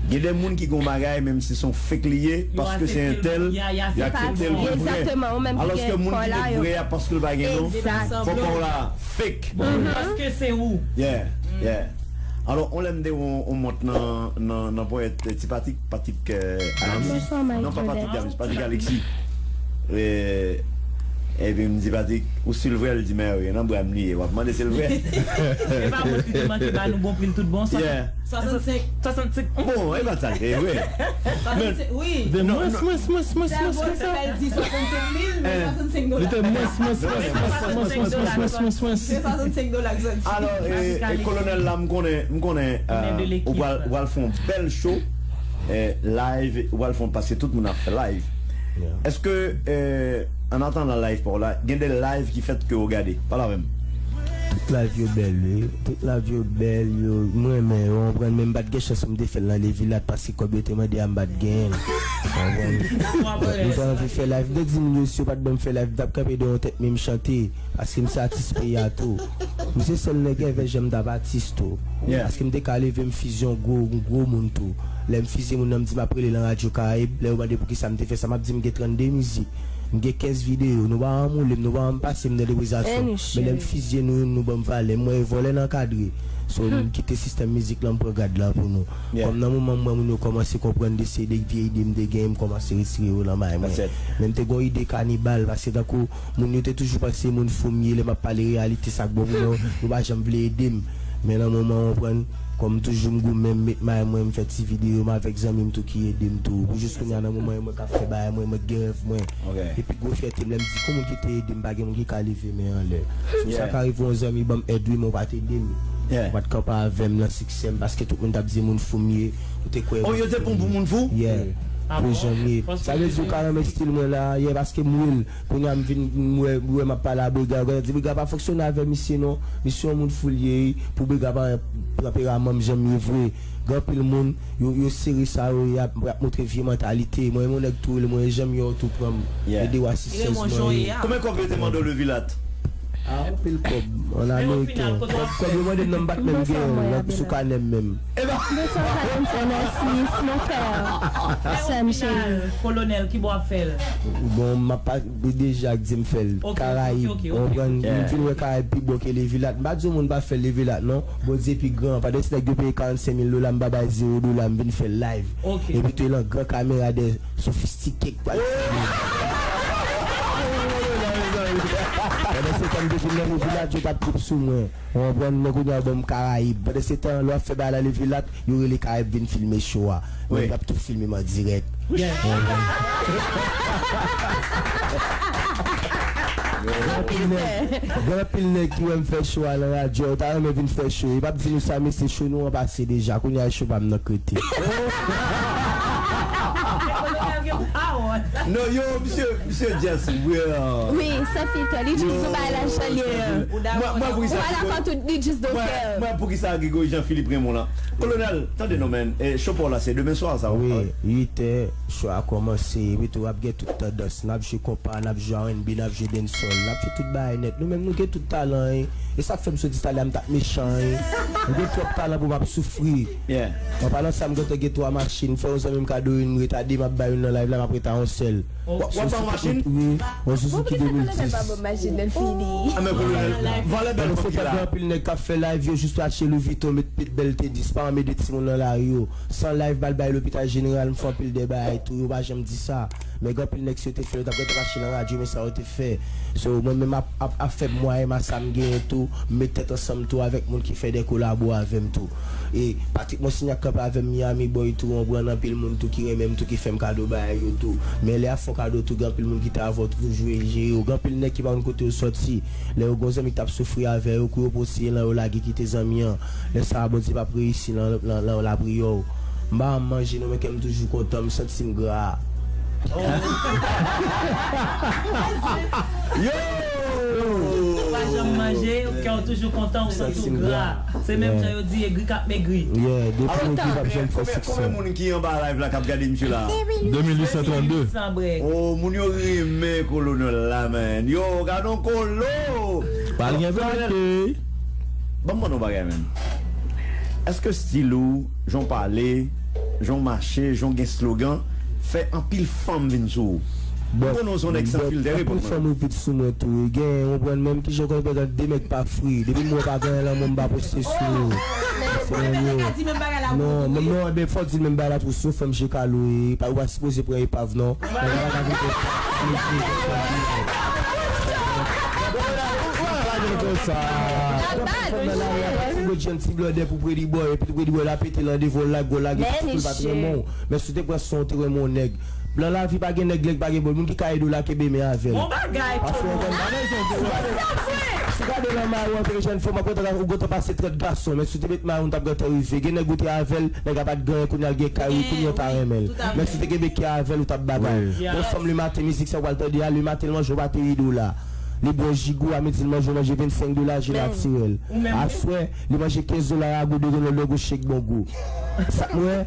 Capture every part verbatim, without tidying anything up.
Gen de moun ki gon bagay, menm si se yon fake li ye, paske se entèl, y aksepte l pou vrè. Alòske moun ki gen vrè a, paske l pa gen non, fò kò w la fake. Paske se ou. Yeah, yeah. Alò, on lè m te wè on mont nan, nan, nan ponyèt, eh, ti Patrick, Patrick, eh, Alexis. Non, pa Patrick James, Patrick Alexis. Eh, epi m di Patrick, ou si l vrè? L di, men wi, nan bra m li ye. W ap mande si l vrè? Se pa mont ki te manke ba nou bon pri l tout bon, sa. Yeah. Swasannsenk. Swasannsenk. Bon, e pa sa l te ye vre. Swasannsenk, wi. Te mwens, mwens, mwens, mwens, mwens, mwens. Li te mwens, mwens, mwens, mwens, mwens, mwens, mwens. Se swasannsenk dola k soti. Alò, eh, eh, Kolonèl la, m konnen, m konnen, eh, ou pral, ou pral fè yon bèl show, eh, live, ou pral fè yon, paske tout moun ap fè live. Èske, eh, an atandan live pa w la, gen de live ki fèt ke w gade? Pale avè m. Tout live yo bèl, wi. Tout live yo bèl, yo, m renmen yo, w konprann, men m pa t gen chans pou m te fè l nan Levilat, paske kòb yo te mande a, m pa t genyen l. W konprann? M te anvi fè live, m te di moun yo, si yo pa t ban m fè live, m t ap kanpe deyò yon tèt, men m chante. Paske m se atis peyi a tou. M se sèl nèg èvè jan m t ap atis tou. Paske m te ka leve m fizye yon gwo, yon gwo moun tou. Lè m fizye moun nan, m di m ap rele nan Radyo Karayib. Lè yo mande poukisa m te fè sa, m ap di m gen trannde mizik. M gen kenz videyo. Nou pa anmou le m, nou pa anm pase m nan depozasyon. Men lè m fizye nou youn, nou ban m valè. M wè e vòlè n ankadre. So, m kite sistèm mizik lan, m pran gad la pou nou. Kòm nan moman m wè moun yo kòmanse konprann de se de vye ide m te genyen, m kòmanse retire yo nan may mwen. Men m te gon ide kanibal, paske tankou moun yo te toujou panse moun fou m ye, lè m ap pale reyalite sa k bò pou mwen, yo pa janm vle ede m. Men nan moman w konprann, kòm toujou m goumen, m met may mwen, m fè ti videyo, m avèk zanmi m tou ki ede m tou. Pou jis kounye a nan moman yo mwen k ap fè bagay mwen, mwen gen rèv mwen. Epi gwo fyète m lè m di gon moun ki te ede m, pa gen moun ki ka leve men anlè. So sa ka rive yon zanmi ban m èd wi, men w pa t ede m. Ou pa t kanpe avè m nan siksè m, paske tout moun t ap di moun fou m ye. Ou te kwè yo te pran pou moun fou? Yeah. Pou jan m ye. Sa vle di ou ka renmen stil mwen la, yeah, paske m real. Kounye a m vin, m wè, m wè m ap pale a Briga, yo di Briga pa fonksyone avè misye non. Misye yon moun fou l ye, pou Briga pa pran peraman m jan m ye vre. Gen anpil moun, yo, yo sere sa yo, y ap, y ap montre vye mantalite. Mwen, yon nèg tou rele mwen, jan m ye w tou pran m. Ede w asistans mwen ye. Konbyen kòb yo te mande w Levilat? Ah, anpil kòb, an ameriken. Kòb, kòb yo mande m nan m pa t menm gen l sou kanè m menm. Bonswa, Valentino, sis, mon cœur. Sè m cheri. Kolonèl, ki bò w ap fè l? Bon, m ap pa, deja k di m fè l. Karayib, ou konprann? M fin wè Karayib pi bon ke Levilat. M pa di yon moun pa fè Levilat non. Bondye pi gran. Pandan se nèg yo peye karannsenk mil dola, m pa bay zewo dola, m vin fè l live. Epi tou e lan gran kamera de sofistike k pral filme. Pandan se tan m te vin nan Levilat, yo t ap trip sou mwen. Ou konprann? Men kounye a yo ban m Karayib. Pandan se tan, lè w ap fè bagay la Levilat, yo rele Karayib vin filme show a. Men yo t ap tou filme m an dirèk. Ou konprann? Gen anpil nèg, gen anpil nèg ki wè m fè show a nan radyo, yo ta renmen vin fè show. Yo p ap di nou sa, men se show nou an pase deja. Kounye a, e show pa m nan k rete. Non, yo, misye, misye just real. Wi, san filtè, li just di bagay la jan l ye. Mwen, mwen, poukisa Ou pa dakò tout, li just don't care. Mwen, poukisa Gregory Jean Philippe renmen w lan? Kolonèl, tande non, men, eh, show pa w la, se demen swa sa w ap fè? Wi, uit è, show a kòmanse, epi tou, w ap gen tout tandans. N ap jwe konpa, n ap jwe R and B, n ap jwe dancehall, n ap fè tout bagay nèt. Nou menm, nou gen tout talan, wi. E sa k fè m soti talè a, m t ap mechan, wi. M gen twòp talan pou m ap soufri. An palan sa, m gentan gen twa machin. M fè yon zanmi m kado youn, m ret a de, m ap bay youn nan live la, m ap ret a yon sèl. W ap ba w machin? Wi, yon Suzuki de mil dis. Valè bèl fòk ki la. Gen anpil nèg k ap fè live, yo jis achte Louis Vuitton, met pit bèl tenis, pa anmede timoun nan lari yo. San live, m al bay lopital jeneral, m fè anpil de bagay tou, yo pa janm di sa. Men gen anpil nèg, si yo te fè l, yo t ap gentan mache nan radyo, men sa yo te fè. So, mwen menm ap, ap, ap fè mwayen m a sa m genyen tou, m met tèt ansanm tou avèk moun ki fè de kolabo avè m tou. E Patrick Monsignac kanpe avè m Miami Boy tou, w konprann, anpil moun tou ki renmen m tou, ki fè m kado bagay yo tou. Men lè y ap fè w kado tou, gen anpil moun ki te avè w tou, toujou jere w. Gen anpil nèg ki pa konn kote yo sòti. Lè yo gen yon zanmi ki t ap soufri avè yo, kou yo pote lan yo lage kite zanmi an. Lè sa a, Bondye p ap reyisi lan, lan, lan lapriyè w. M pa janm manje non, men kè m toujou kontan, m santi m gra. Yo! Ou pa janm manje, kè w toujou kontan, ou santi w gra. Se menm jan yo di, egri k ap megri. Yeah, depi egri p ap janm fè siksè. Konbyen moun ki anba live la k ap gade misye la? De mil uit san trannde. Oh, moun yo renmen Kolonèl la, man. Yo, gade yon kolo! Pa gen vante. Ban m mande yon bagay, man. Èske stil ou, jan w pale, jan w mache, jan w gen slogan, fè anpil fanm vin sou ou? Bon, m konnen w se yon nèg san filtè, reponn mwen. Anpil fanm wi vin sou mwen tou wi. Gen, w konprann menm kijan w konn pèdan de nèg pa fri. Depi m wè w pa gen anyen nan men w, m pa poste sou ou. Se nan yo. Non, non, non, enben fò w di l menm bagay la tou, se yon fanm je kalo wi. Pa, ou pa sipoze pran epav non. Nèg la pa ka vin fè. Ti blòdè pou Predi Boy, epi Predi Boy la pete l nan devan w, lage w, lage tout moun pa t renmen w. Men si w te pran san w te renmen w nèg. Nan lavi pa gen nèg, nèg pa gen bòl. Moun ki ka ede w la kenbe men avè l. Bon bagay, Paske w konn si w gade nan mayo antre jèn fanm, ou gentan pase trant gason, men si w te met mayo w t ap gentan rive. Gen nèg ou te avè l, nèg la pa t gen anyen, kounye a l gen kay wi, kounye a w ta renmen l. Men si w te kenbe kè avè l, ou t ap bagay. Bon fanm lematen, mizik sa w pral tande a, lematen l manje w pa te ri dola. Li bwè jigo, a midi l manje, w manje vennsenk dola, je natirèl. Aswè, li manje kenz dola rago de Ronaldo gwo chèk bon gou. Sa m wè,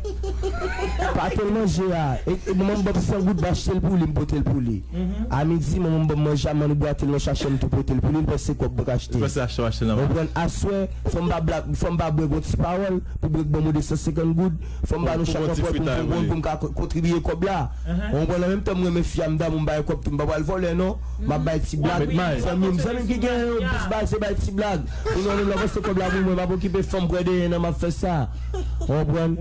pa te l manje a. E, e manman m ban m san goud, m achte l pou li, m pote l pou li. A midi, manman m ban m manje a, mann bwate l nan sachè, m tou pote l pou li, li panse kòb mwen k achte. Ou konprann? Aswè, fò m pa blak, fò m pa bwè gon ti pawòl, pou bwè k ban mwen de san senkant goud, fò m ba nou chak yon pwèt pou m fè yon bon pou m ka ko- kontribiye kòb la. Ou konprann? An menm tan m renmen fi a, m damou, m bay kòb tou, m pa pral vòlè non. M ap bay ti blag. Zanmi m, zanmi m ki gen yon bis bay, se bay ti blag. Ou non, menm lè w panse kòb la pou mwen, m ap okipe fanm pran dèyè nan m ap fè sa. Ou konprann?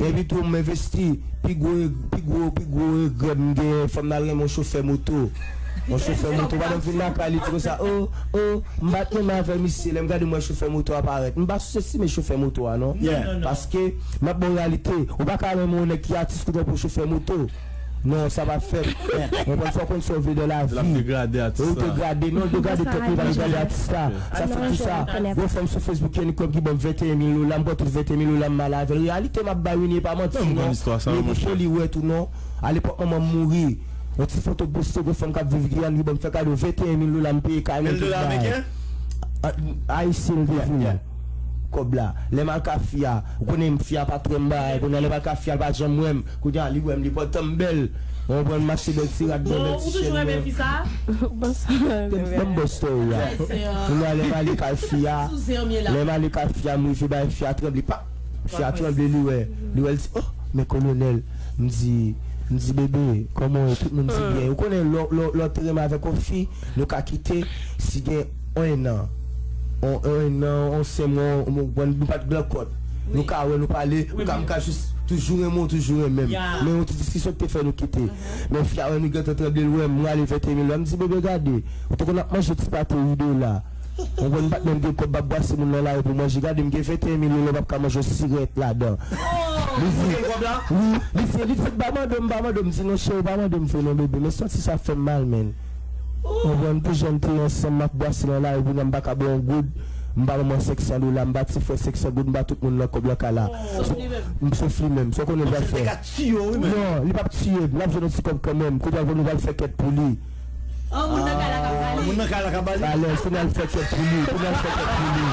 Epi tou, m envesti. Pi gwo, pi gwo, pi gwo regrè m gen, fanm nan al renmen yon chofè moto. Yon chofè moto, pandan m vin lakay, li di konsa, o, o, m pa t menm avè misye, lè m gade m wè chofè moto a parèt. M pa sou estime chofè moto a non. Paske, m ap ba w reyalite, ou pa ka renmen yon nèg ki atis kounye a pou chofè moto. Non, sa pa fèt. Ou konprann, fò w konn sa w vle nan lavi. L ap degrade atis la. Ou degrade, non, l degrade tèt li, pa degrade atis la. Sa fè di sa, gon fanm sou Facebook, Kenny Club ki ban m venteyen mil dola, m pran tout venteyen mil dola, m ale avè l. Reyalite m ap bay wi, e pa manti non. Men pou foli wè tou non. Alepòk manman m mouri, yon ti foto poste, gon fanm k ap viv Giyàn, li ban m fè kado venteyen mil dola, m peye kay mwen, tout bagay. Ayisyen l te vini. Kòb la. Lè m al ka fi a, ou konnen fi a pa t wè m bagay, kounye a lè m al ka fi a, l pa janm wè m. Kounye a, li wè m, li pantan m bèl. Ou konprann, m achte bèl ti rad blan, bèl ti chèn blan. Ban m bòs story a. Kounye a, lè m ale kay fi a, lè m ale kay fi a, m rive bay fi a tranble, pa. Fi a tranble, li wè, li wè, li di, o, men kolonèl. M di, m di, bebe, kòman w ye? Tout moun di byen. Ou konnen, lè, lè, lè w te renmen avèk yon fi, nou ka kite, si gen yon an, yon, yon an, yon semèn, yon, yon, nou pa t blankòt. Nou ka wè, nou pale, ou ka, m ka jis toujou renmen w, toujou renmen m. Men yon ti diskisyon ki te fè nou kite. Men fi a wè nou gentan tranble, l wè m, m rale venteyen mil dola, m di, bebe, gade, ou te konn ap manje ti pate wi dola. Ou konprann, m pa t menm gen kòb, m ap brase moun nan lari pou manje. Gade, m gen venteyen mil dola, m p ap ka manje yon sirèt ladan. Li di, wi, li di, li di, pa mande m, pa mande m. M di, non, cheri, pa mande m vre non, bebe. Men santi sa fè m mal, menn. Ou konprann, pou jan n te ansanm, m ap brase nan lari, kounye a m pa ka ba w yon goud. M ba manman senk san dola, m ba ti frè senk san goud, m ba tout moun nan kòb nan kay la. M sof li menm. Sa w konnen l pral fè? Non, li p ap tiye m. L ap jwenn yon ti kòb kanmenm. Kounye a nou pral fè kèt pou li. Oh, moun nan kay la k ap ba li. Moun nan kay la k ap ba li. Alèz, kounye a l fè kèt pou li, kounye a l fè kèt pou li.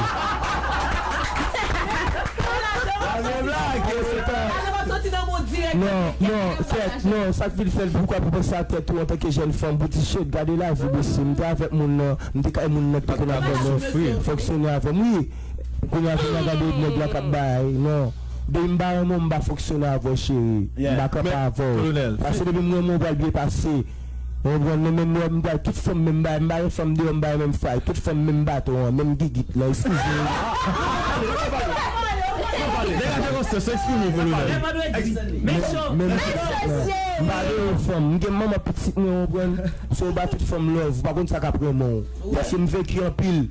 Non, non, kèt, non, sa k vin fè l, poukwa pou panse a tèt ou antanke jèn fanm, pou di shit, gade lavi mesye, m te avèk moun nan, m te kay moun nan ki te konn ap ban mwen, fonksyone avè m, wi. Kounye a, kounye a gade nèg la k ap bay, non. Depi m pa renmen w, m pa fonksyone avè w, cheri. M pa kanpe avè w. Pase depi m renmen w, pral byen pase. Ou konprann, nou menm lè m bay tout fanm menm bagay, m pa gen fanm deyò, m pa gen menm fay, tout fanm menm baton an, menm gigit lan, eskize. Degaje konsèy, eksprime w, kolonèl. Menm, menm, m pa deyò fanm, m gen manman pitit mwen, ou konprann, so w ba tout fanm love, ou pa konn sa k ap renmen w. Paske m venki anpil.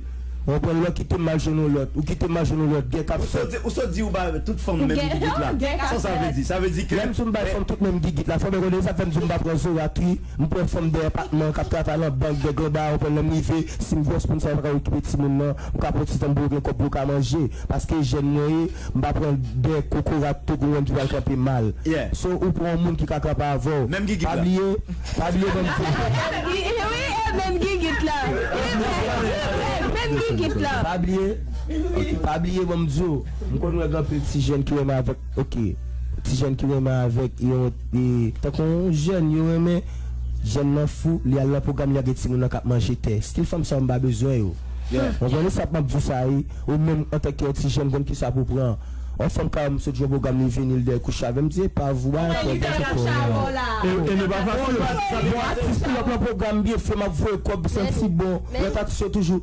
Ou konprann, lè w kite m, m al jwenn yon lòt. Ou kite m, m al jwenn yon lòt. Gè k ap fèt. Ou sot di ou ba tout fanm menm gigit la. Sa sa vle di? Sa vle di ke lè m di m bay fanm tout menm gigit la, fanm yo konnen sa fè m di m pa pran zorat wi. M pran fanm dèyè patman k ap travay nan bank, nèg anba, ou konprann, lè m rive, si m gwòs moun sa yo pa ka okipe timoun nan, m ka pran ti tan pou yo gen kòb pou yo ka manje. Paske jèn mwen ye, m pa pran dèyè kokorat tou, gon moun ki pral kanpe mal. So, ou pran yon moun ki ka kanpe avè w. Pa bliye, pa bliye ban m di. Wi, e menm gigit la. Menm gigit la. Pa bliye, pa bliye ban m di w. M konn wè gen anpil ti jèn ki renmen avèk, oke. Ti jèn ki renmen avèk yon, e, tankou yon jèn, yo renmen, jèn nan fou, li al nan pwogram, li lage timoun nan k ap manje tè. Stil fanm sa yo m pa bezwen yo. Ou konprann, e sa m ap di w sa, e, ou menm antanke yon ti jèn, konn kisa pou w pran. Yon fanm ka wè m sot jwe pwogram, li vini, li dèyè kouche avè m, di, "Epa, vou bagay twò bèl ankò." E, e nou pa fasil. Bon, atis pull up nan pwogram, byen fre, m ap voye kòb, santi bon. Lòt atis yo toujou,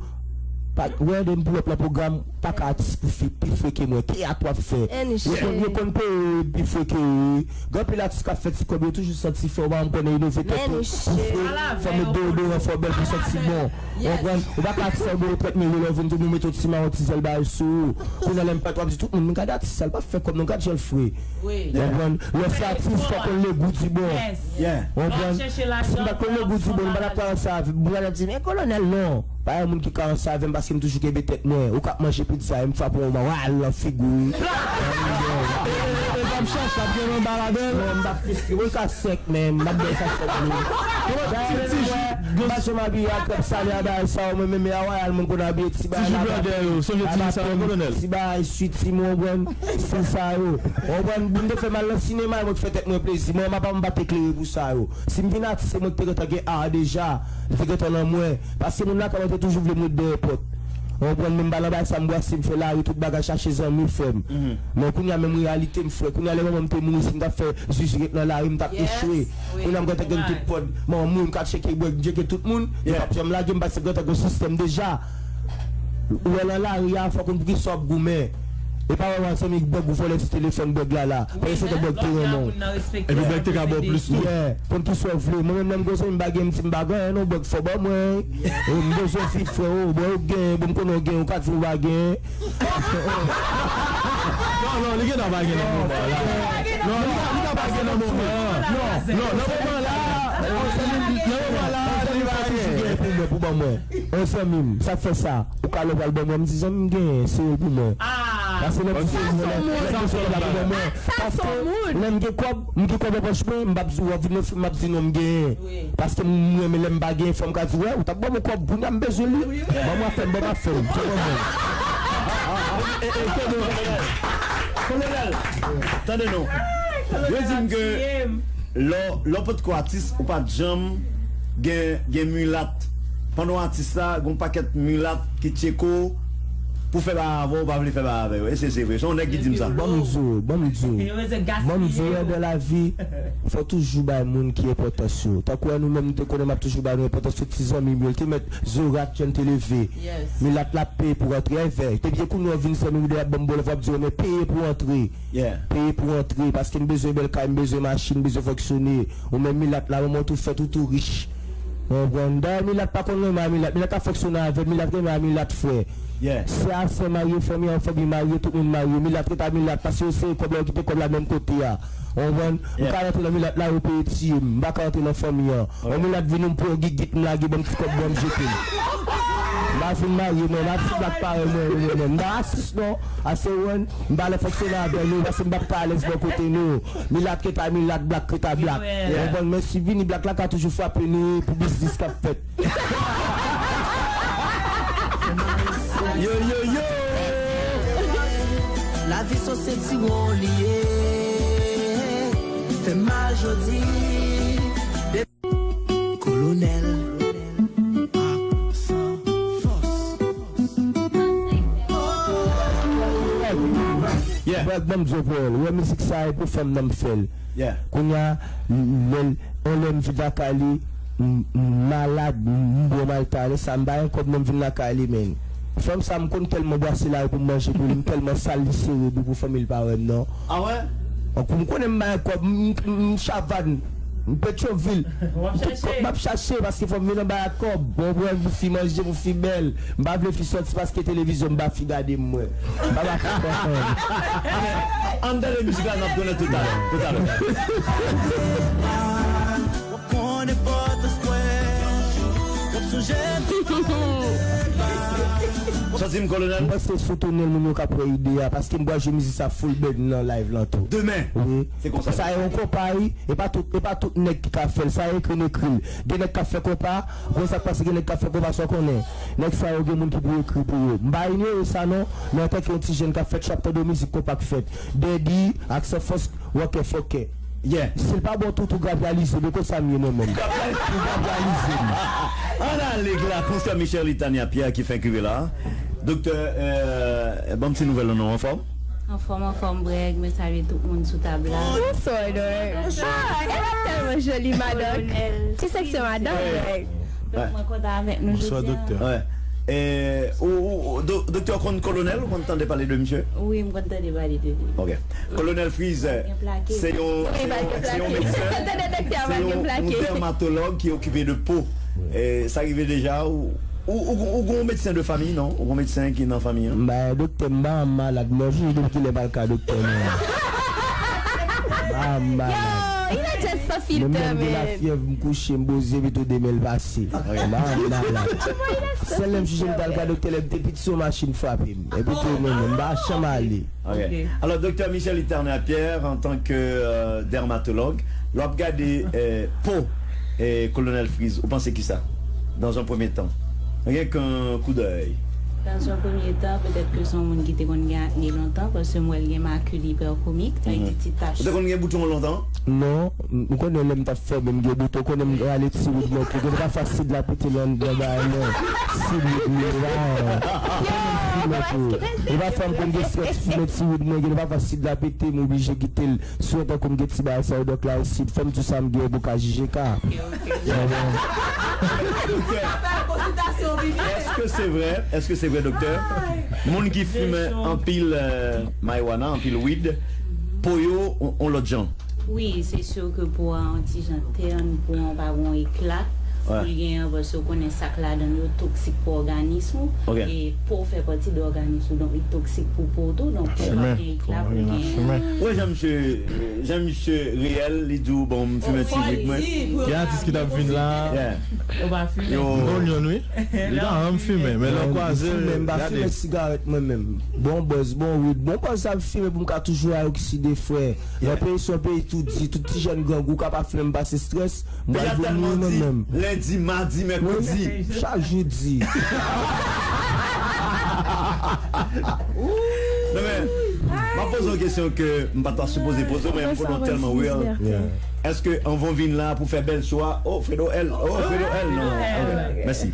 pa, wè, lè m pull up nan pwogram, pa ka atis pi fi, pi fre ke mwen. Teyat w ap fè. Yo konn, yo konn peye pi fre ke, gen anpil atis k ap fè ti kòb, yo toujou santi fè, ou pa janm konnen inove tèt ou, pou fre, fò met deodoran, fò bèl, pou santi bon. Ou konprann? Ou pa ka atis sa, ou gen trant mil dola, ou vin tou, nou mete yon ti mawon, ti zèl bagay sou ou. Kounye a lè m parèt, w ap di tout moun, "Men gade atis sa, l pa fè kòb non, gade jan l fre." Ou konprann? Lè w se atis, fò w konn le gou di bon. Ou konprann? Si m pa t konn le gou di bon, m pa t ap pale ansanm avè m. Moun ap di, "Men Kolonèl, non." Pa gen moun ki ka ansanm avè m paske m toujou kenbe tèt mwen. Ou k ap manje pizza, e m frape w, m a al nan figi w. E, e, e, e, p ap chache, ap gen anba ladan l. Non, m p ap fistre. Mwen ka sèk, men m ap bwè sa chòt dlo. Ti, ti, ti, m pa janm abiye a krèp sale a bagay sa yo, mwen menm, e a Wayal mwen konn abiye ti bagay. Ti jip lòdè yo, sonje ti jip sa yo, Kolonèl. Ti bagay switi, mwen konprann, se sa yo. Ou konprann, m te fè m al nan sinema, mwen k fè tèt mwen plezi. Mwen, m pa, m pa t eklere pou sa yo. Si m vin atis, se mwen ki te gentan gen a deja. Li te gentan nan mwen. Paske moun lakay mwen te toujou vle m ret dèyè pòt. Ou konprann, men m pa nan bagay sa, m brase, m fè lari, tout bagay, chache zanmi, frè m. Men kounye a, menm reyalite m, frè. Kounye a, lè manman m te mouri, si m t ap fè zuzu ret nan lari, m t ap echwe. Kounye a, m gentan gen tout pòt. Manman m mouri, m ka tcheke bwè, m tcheke tout moun. Yo p ap janm lage m, paske m gentan gen sistèm deja. Ou wè nan lari a, fòk ou konn poukisa w ap goumen. E pa wè yon zanmi bèg ou vòlè ti telefòn bèg la la. Paske se te bèg te renmen w. Epi bèg te ka ba w plis tou. Yeah. Konn kisa w vle. Mwen menm lè m gen zanmi m pa gen, m di m pa gen anyen non, bèg fò ban mwen. E m bezwen fi frè o, bon ou gen, bon m konnen w gen, ou ka di m ou pa gen. Non, non, li gentan pa gen nan moman la. Non, li ka, li ka pa gen nan moman an. Non, non, nan moman la, nan moman la, li pa gen. Pou mwen, pou ban mwen. Yon zanmi m, sa k fè sa? Ou ka lè pral ban mwen, m di zanmi m genyen, sere l pou mwen. Paske lè m di sere l pou mwen, lè m di sere l pou ban mwen. Paske lè m gen kòb, m gen kòb nan pòch mwen, m p ap di w ap vin nan fim, m ap di non m genyen. Paske m renmen lè m pa genyen, fò m ka di, wè, ou t ap ban m yon kòb, kounye a m bezwen li. Ban m afè m, ban m afè m. Tande non. Yo di m ke lè, lè w potko atis, ou pa t janm gen, gen milat. Pandan w atis la, gen yon pakèt milat ki tcheke w pou fè bagay avè w, ou pa vle fè bagay avè yo. Èske se vre? Se yon nèg ki di m sa. Ban m di w, ban m di w. Ban m di w, dans la vie, fò toujou bay moun ki enpòtans yo. Tankou wè nou menm, nou te konnen m ap toujou bay nou enpòtans, tout ti zanmi m yo, l te mèt zorat, jan l te leve. Milat la ap peye pou rantre, èvè. Te byen kounye a w vin sèvi m, w ap ban m bòlèv, w ap di w, men peye pou rantre. Peye pou rantre, paske m bezwen bèl kay, m bezwen machin, m bezwen fonksyone. Ou menm milat la, manman w tou fèt, ou tou rich. Ou konprann? Dayè, milat pa konn renmen a milat. Milat ka fonksyone avè l, milat renmen a milat, frè. Sè a sè marye, fanmi an fanmi marye, tout moun marye. Milat ret a milat, paske yo sere kòb la, yo kite kòb la menm kote a. Ou konprann? M ka rantre nan milat la, yo peye tiye m. M pa ka rantre nan fanmi an. Yon milat vini, m pran yon gigit, m lage, ban m ti kòb, ban m jete l. M pa vin marye, mwen, m pa ti blak parèy mwen, mwen, mwen. M pa rasis, non. Ase wè, m pa lè fonksyone avè nou, paske m p ap ka alèz bò kote nou. Milat ret a milat, blak ret a blak. Ou konprann? Men si vini, blak la ka toujou frape nou pou biznis k ap fèt. Yo, yo, yo! Lavi s on sentiwon li ye. Fè mal jodi. Kolonèl. Yeah. Bèk, ban m di w, Paul. Wè mizik sa e pou fanm nan m fè l. Yeah. Kounye a, lè l, yon lè m vin lakay li, m, m malad, m, m bwè malta, lè sa m pa gen kòb non m vin lakay li, men. Fanm sa m konn tèlman bwase lari pou m manje pou li, m tèlman sal li sere boukou fanmi l pa wè m non. Ah wè? Tankou m konnen m pa gen kòb, m, m, m Chavann, m Petyonvil. M tout kòb m ap chache paske fò m vin anba a kòb. Bon, pou fi manje, pou fi bèl. M pa vle fi sòti paske televizyon m pa fi gade m mwen. M pa ba fi konprann. Ann tande mizik la, n ap tounen toutalè. Toutalè. Santi m, Kolonèl. M panse sou tounen l, moun yo k ap wè ide a, paske m pral jwe mizik sa full band nan live lan tou. Demen. Wi. Se konsa. Sa e yon konpa, wi. E pa tout, e pa tout nèg ki ka fè l. Sa e ekri n ekri l. Gen nèg k ap fè konpa, konn sa k pase, gen nèg k ap fè konpa, sa w konnen. Nèg sa yo gen moun ki pou ekri pou yo. M pa inyore sa non, men antanke yon ti jèn k ap fè trap, tande yon mizik konpa k fèt. Dèdi, Aksan Fòs, Wòkè Fòkè. Yeah. Si l pa bon tou, tou grabyalize, men konsa m ye mwen menm. Tou grabyalize m. Ann ale la, konsè Michel Itania Pierre ki fenk rive la. Doktè, euh, ban m ti nouvèl ou non, anfòm? Anfòm, anfòm, Brèg, mwen salye tout moun sou tab la. Bonswa, Brèg. Ah, elle est tellement jolie, madame. Ti seksyon madanm, Brèg. Donk, mwen kontan avèk nou jodi a. Doktè. Wè. E, ou, ou, ou, do-, doktè, ou konn Kolonèl, ou konn tande pale de misye? Wi, m konn tande pale de li. Ok. Kolonèl Freeze, se yon, se yon, se yon medsen, se yon, yon dèmatològ ki okipe de po. E, sa rive deja, ou, ou, ou, ou gon medsen de fanmi, non? Ou gon medsen ki nan fanmi an? M pa doktè, m pa malad, mwen jije depi kilè m al ka doktè, mwen. M pa malad. Yo, il est just sans filtre, man. Mwen menm gen lafyèv, m kouche, m poze, epi tou demen l pase. M pa malad. Sèl lè m jije m t al ka doktè, lè m te piti, se yon machin frape m. Epi tou, mwen menm, m pa janm ale. Ok. Alò, Doktè Michel Eternat Pierre, antanke, euh, dèmatològ, lè w ap gade, euh, po, euh, Kolonèl Freeze, ou panse kisa? Dans un premier temps. Rien qu'un coup d'œil. Dans un premier temps, petèt ke se yon moun ki te konn gen akne lontan, paske m wè l gen makil ipèkomik, sa vle di ti tach. Ou te konn gen bouton lontan? Non, m konnen lè m t ap fòme m gen bouton, konnen m rale ti woud mwen tou, gen pafwa sid la pete nan, nan bagay mwen. Sid woud mwen, bagay mwen. Konnen m fimen tou. Gen pafwa m konn gen strès fimen ti woud mwen, gen pafwa sid la pete, m oblije kite l. Sou entanke m gen ti bagay sa yo, donk la isit, fò m di w sa m gen pou ka jije ka. Èske se vre? Èske se vre, doktè? Moun ki fimen anpil, euh, marijuana, anpil weed, po yo on, on lòt jan. Wi, se si ke po a yon ti jan tèn, po a pa gon ekla pou l genyen, paske w konnen sa k ladan l yo toksik pou òganis ou. Ok. E po fè pati de òganis ou, donk li toksik pou po w tou, donk po a gen ekla pou l genyen. Ou wè jan misye, jan misye reyèl, li di w, bon, m fimen ti wig mwen. Gen atis ki t ap vin la. Yo, m pa fimen. M pa fimen, m pa fimen sigarèt mwen menm. Bon buzz, bon weed, bon buzz sa m fimen pou m ka toujou a okside frè. Nan peyi se yon peyi tou di, tout ti jèn grangou ka pa fimen m pase strès. M pral vin mouri mwen menm. Lendi, madi, mèkredi. Chak jou di. Non, men, m ap poze yon kesyon ke m pa ta sipoze poze w, men m konnen w tèlman real. Èske anvan w vin la pou fè bèl cho a? Oh, Fredo L. Oh, Fredo L. Non. Ok. Mèsi.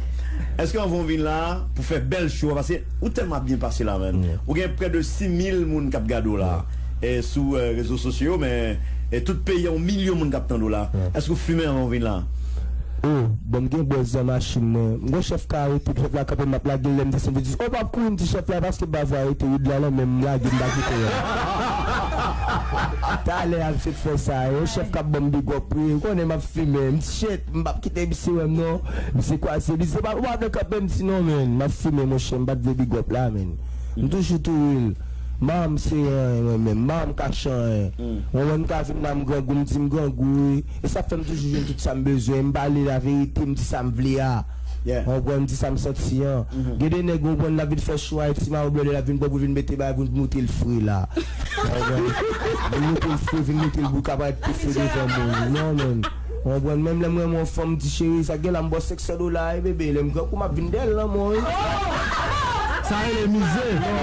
Èske anvan w vin la pou fè bèl cho a? Paske ou tèlman ap byen pase la, menn. Ou gen prè de sis mil moun k ap gade w la. E sou, eh, rezo sosyo yo, men, e tout peyi a, yon milyon moun k ap tande w la. Èske w fimen anvan w vin la? Oh, bon, m gen buzz nan machin mwen. M gon chèf ka arete m, chèf la kanpe m ap lage l, lè m desann, li di, "Oh, p ap kouri," m di, "Chèf la, paske m pa vle arete, weed la nan men m, lage m pa kite l." Talè a m sot fè sa, yon chèf k ap ban m big up, wi, ou konnen m ap fimen, m di, "Shit, m p ap kite misye wè m non." Misye kwaze, misye pa, ou pa vle kanpe, m di, "Non, menn, m ap fimen, monchè, m pa t vle big up la, menn." M toujou tou real. Manman m se anyen mwen menm. Manman m kache anyen. Mwen, mwen m ka vin la m grangou, m di m grangou wi. E sa k fè m toujou jwenn tout sa m bezwen. M pale laverite, m di sa m vle a. Ou konprann, m di sa m santi an. Gen de nèg ou konprann l ap vin fè cho Ayiti, mayo blòdè l ap vin pran pou l vin mete bagay pou l moute l fre la. Ou konprann? Vin moute l fre, vin moute l bouka parèt pi fre devan moun. Non, menn. Ou konprann? Menm lè m renmen yon fanm, m di, "Cheri, sa k gen la, m ba w senk san dola, e bebe, lè m grangou, m ap vin dèyè l nan men w, wi." Sa rele mize. Non,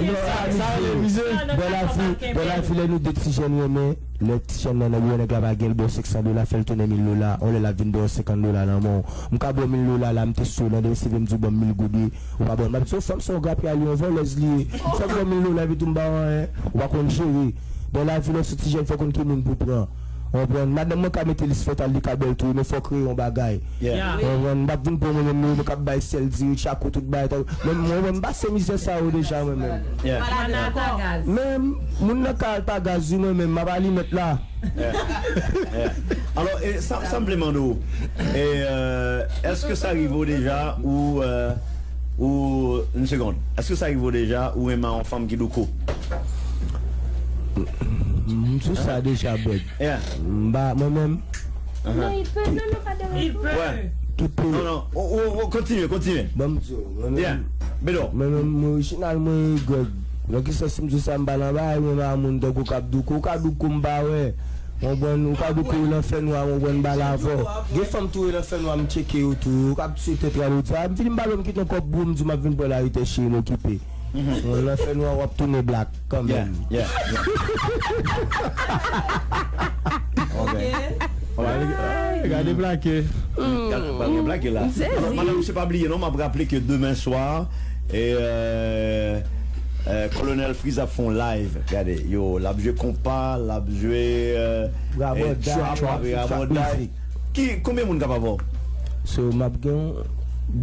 non, sa rele mize. Dans la vie, dans la vie, lè nou de ti jèn renmen, lè ti jèn nan, nan bouyon nèg la pa gen, l ba w senk san dola, fè l tounen mil dola, yon lè l ap vin ba w senkant dola nan men w. M ka ba w mil dola la, m te sou, nan demen seve m di w ban m mil goud, wi. Ou pa ban m, m ap di w fanm sa w grapye a li, yon vòlèz li ye. Fòk ba w mil dola, epi tou m ba w anyen. Ou pa konn jere. Dans la vie, lè w se ti jèn, fò w konn ki moun pou pran. Ou konprann? Madanm mwen ka mete lis fèt al, li ka bèl tou, men fò w kreye yon bagay. Ou konprann? M p ap vin pran mwen menm, mwen k ap bay sèl, diri, tchako, tout bagay. Men mwen, mwen, m pase mizè sa yo deja, mwen menm. Men, moun nan ka al pa gaz, wi, mwen menm, m ap alimèt la. Alò, e, sa, sa m vle mande w, e, euh, èske sa rive w deja, ou, euh, ou, yon segonn, èske sa rive w deja, ou renmen yon fanm ki douko? M di w sa deja, Brèg. M pa, mwen menm. Non, il peut, non, non, pa de rankò. Tout peyi. Non, non, o, o, o, kontinye, kontinye. Bon, m di w, mwen menm. Mwen menm, mwen orijinal, mwen Grèg. Nan ki sans m di w sa, m pa nan bagay, mwen pa moun tankou k ap douko, ou ka douko m pa wè. Ou konprann, ou ka douko w nan fènwa, ou konprann, m pale avè w. Gen fanm tou w nan fènwa, m tcheke yo tou, yo k ap tiye tèt rale, yo di, a, m vini m pale w, m kite yon kòb pou ou, m di w m ap vin pran l a uit è, cheri, m okipe. Ou nan fènwa, w ap tounen blak kanmenm. Gade plake. Gade, pa gen plake la. Alò, madanm, mesye, pa bliye non, m ap raple ke demen swa, e, euh, Euh, Kolonèl Freeze ap fè yon live. Gade, yo, l ap jwe konpa, l ap jwe euh, eh, trap, l ap jwe rabòday. Ki, konbyen moun k ap avè w? So, m ap gen yon,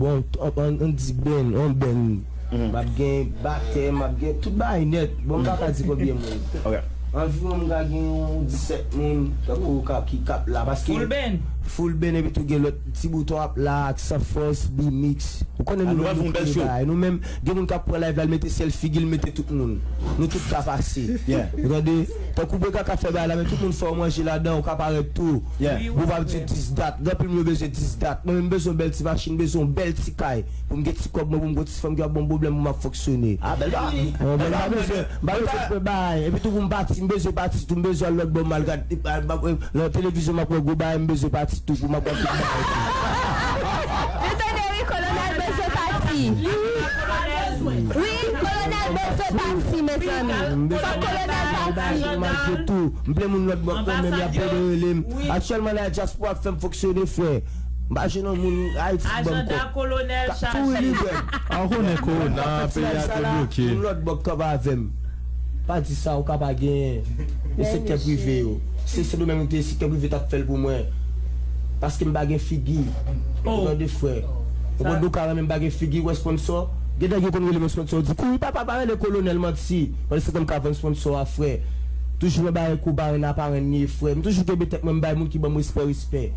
bon, an, an, an di band, yon band. M ap gen batè, m ap gen tout bagay nèt. Bon, m pa ka di konbyen moun. Anviwon m ka gen yon disèt moun, tankou ka, ki k ap la. Paske full band. Full band, epi tou gen lòt ti bouton ap la, ak San Fòs, B-Mix. Ou konnen nou menm nou kreye bagay. Nou menm, gen moun k ap pran live la, l mete sèl figi l, mete tout moun. Nou tout ka pase. Ou tande? Tankou Beka k ap fè bagay la, men tout moun fè w manje ladan, ou ka parèt tou. Ou p ap di dis dat. Gen anpil moun yo bezwen dis dat. Mwen menm, m bezwen yon bèl ti machin, m bezwen yon bèl ti kay. Pou m gen ti kòb mwen, pou m gen yon ti fanm ki ap ban m pwoblèm pou m ap fonksyone. Ah, bèl bagay. Bon, bèl bagay, m bezwen, m pa bezwen pran bagay. Epi tou pou m pati, m bezwen pati tou, m bezwen al lòt bò, m al gad, al, al, nan televizyon, m ap wè gwo bagay, m bezwen pati tou pou m ap wè tout bagay tou. Nou tande wi, Kolonèl bezwen pati. Wi, Kolonèl bezwen pati, mezanmi. Fòk Kolonèl pati. M plen moun lòt bò, mwen menm, y ap pede rele m. Aktyèlman la, dyaspora ap fè m fonksyone, frè. M pa jwenn yon moun Ayiti ki ban m kòb. Ajanda Kolonèl chaje. Tou wi, li bèl. An konnen kowona, peyi a te bloke. Moun lòt bò k kanpe avè m. Pa di sa, ou ka pa genyen. E sektè prive yo. Se Sendomeng ou te ye, sektè prive t ap fè l pou mwen. Paske m pa gen figi. Ou tande, frè. Ou konn, ou ka renmen m pa gen figi, ou wè sponsò. Gen nèg yo konn rele mwen sponsò, ou di, kouri papa, pa rele Kolonèl manti. Pandan se tan m ka vann sponsò a, frè. Toujou nan bagay kou parenn a parenn li ye, frè. M toujou kenbe tèt mwen, m bay moun ki ban m respè, respè.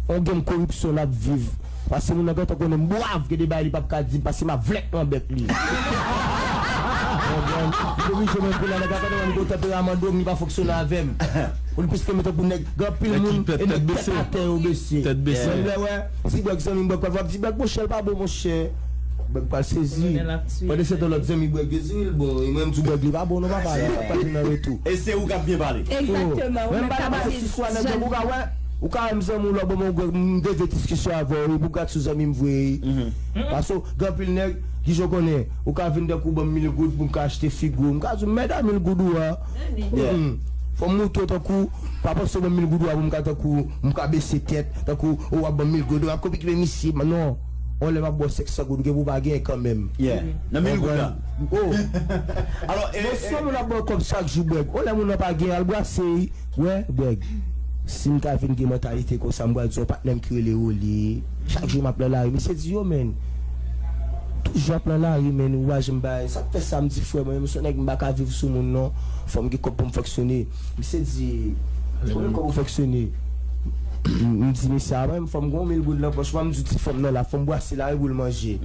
On game koripsyon n ap viv. Pase moun nan gentan konnen m bwav, gen de bagay li p ap ka di m, pase m ap vlèk nan bèk li. Konprann? M oblije menm pou la, nèg la tande mwen, m gen yon tanperaman dwòm, li pa fonksyone avè m. Ou li plis ke m tankou nèg, gen anpil moun, e nèg tèt atè yo bese. Tèt bese. Menm lè wè, ti Bèk zanmi m, Bèk pral di Bèk monchè, l pa bon monchè. Bèk pral sezi. Pandan se tan lòt zanmi Bèk yo di wi l bon, e mwen m di Bèk li pa bon non papa, li pa vin nan retou. E se ou k ap byen pale. Egzakteman, ou menm k ap pale. Menm bagay la, si swa nèg yo, ou ka wè, ou ka wè m zanmi w lòt bò, mwen m deve diskisyon avè w wi, pou gad sou zanmi m vre wi. Paske gen anpil nèg, kijan w konnen, ou ka vin tankou ban m mil goud pou m ka achte figi w, m ka di w mèd a mil goud ou a. Fò m moutre w tankou, pa panse w ban m mil goud ou a pou m ka tankou, m ka bese tèt, tankou, o w ap ban m mil goud, w ap konpike men misye, non. On lè m ap ba w senk san goud, ou gen pou w pa genyen kanmenm. Nan mil goud la. Oh. Alò, e, bon, si yon moun ap ba w kòb chak jou, Bèk, on lè moun nan pa genyen, al brase wi. Wè, Bèk, si m ta vin gen mantalite konsa, m pral di yon patnè m ki rele Rolly. Chak jou m ap nan lari, misye di, yo, menn, toujou ap nan lari, menn, ou pa janm bay. Sa k fè sa, m di, frè, mwen menm, m se yon nèg, m pa ka viv sou moun, non. Fò m gen kòb pou m fonksyone. Misye di, konbyen kòb ou fonksyone? M di, mesye, a, mwen menm, fò m gen yon mil goud nan pòch mwen, m di, ti fanm nan la, fò m brase la, wi, pou l manje.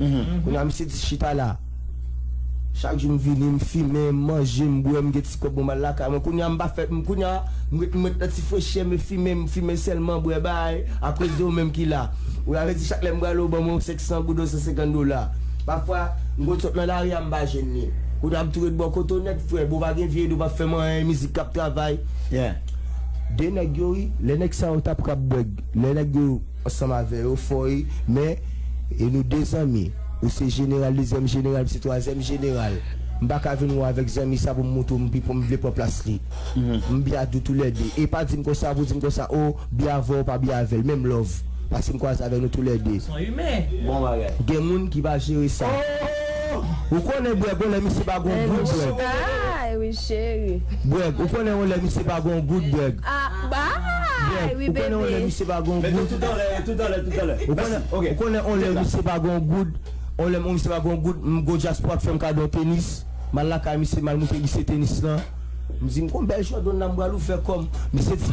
Kounye a, misye di, chita la. Chak jou m vini, m fimen, m manje, m bwè, m gen ti kòb, bon, m al lakay mwen. Kounye a, m pa fè, m, kounye a, m ret, m ret nan ti frechè, m fimen, m fimen sèlman, bwè bay, akoz de ou menm ki la. Ou la vle di chak lè m prale, ou ban mwen senk san goud, ou san senkant dola. Pafwa, m konn sot nan lari a, m pa jwenn li. Kounye a, m tou ret bò kote w nèt, frè. Bon, pa gen vye do, pa fè m anyen, mizik k ap travay. De nèg yo, wi, lè nèg sa yo t ap rap, Bèk, lè nèg yo ansanm avè yo fò wi, men, e nou de zanmi. Ou se jeneral, dezyèm jeneral, m se twazyèm jeneral. M pa ka vin wè w avèk zanmi sa pou m montre w m pi, pou m vle pran plas li. M byen ak nou toulède. E pa di m konsa pou di m konsa, o, byen avè w, pa byen avè l. Menm love. Paske m kwaze avèk nou toulède. Bon bagay. Gen moun ki pa jere sa. Ou konnen, Bèk, on lè misye pa gon goud, Bèk. Ay, wi, cheri. Bèk, ou konnen on lè misye pa gon goud, Bèk. Ah, bay, wi, bebe. Ou konnen on lè misye pa gon goud. Tout anlè, tout anlè, tout anlè. Ou konnen, ou konnen on lè misye pa gon goud. On lè misye pa gon goud, m, gwo dyaspora k fè m kado tenis. M al lakay misye, m al montre misye tenis lan. M di, m gon bèl Jordan la, m pral ouvè kò m. Misye di,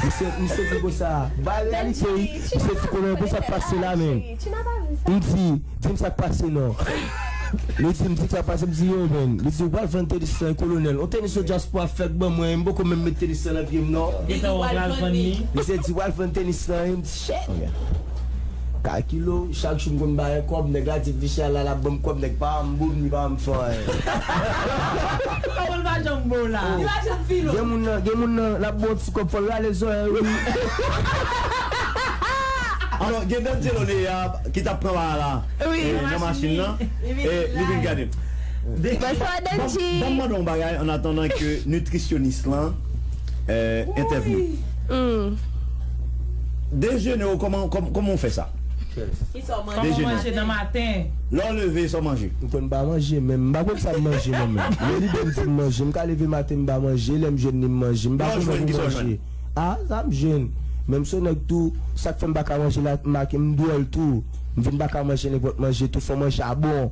misye, misye di konsa, ba reyalite wi. Misye di, konnen pou sa k pase la, men. M di, di m sa k pase non. Li di m, di sa k pase, m di, yo, men. Li di, ou pral vann tenis lan, Kolonèl. On tenis yo dyaspora fèk ban mwen, m poko menm met tenis lan nan pye m, non. Li di, ou pral vann li. Misye di, ou pral vann tenis lan, m di, shit. Kakilo, chak jou m konn ba yon kòb, nèg la di, Vichal la, l ap ban m kòb, nèg pa ban m boum, li pa ban m fè anyen. Kòman l pa janm ba w la? Li pa janm file w. Gen moun nan, gen moun nan, l ap ba w ti kòb, fò l rale zòrèy, wi. Alò, gen D'Angelo Nea ki t ap pran bagay la, wi, eh, nan machin nan, eh, li vin gade m. Bonswa, Danji. Ban m mande w yon bagay, an atandan ke nitrisyonis lan, eh, entèvyou. Dejene w, kòman, kòm-, kòman w fè sa? Kisa w manje? Kòman w manje nan maten? Lè w leve, sa w manje? M konn pa manje menm. M pa konn sa m manje mwen menm. Lè lide m di m manje, m ka leve maten m pa manje, lè m jwenn li m manje. M pa konn manje. A, sa m jwenn. Men m se nèg tou, sa k fè m pa ka manje la, make m dwòl tou. M vin pa ka manje nenpòt manje tou, fò manje a bon.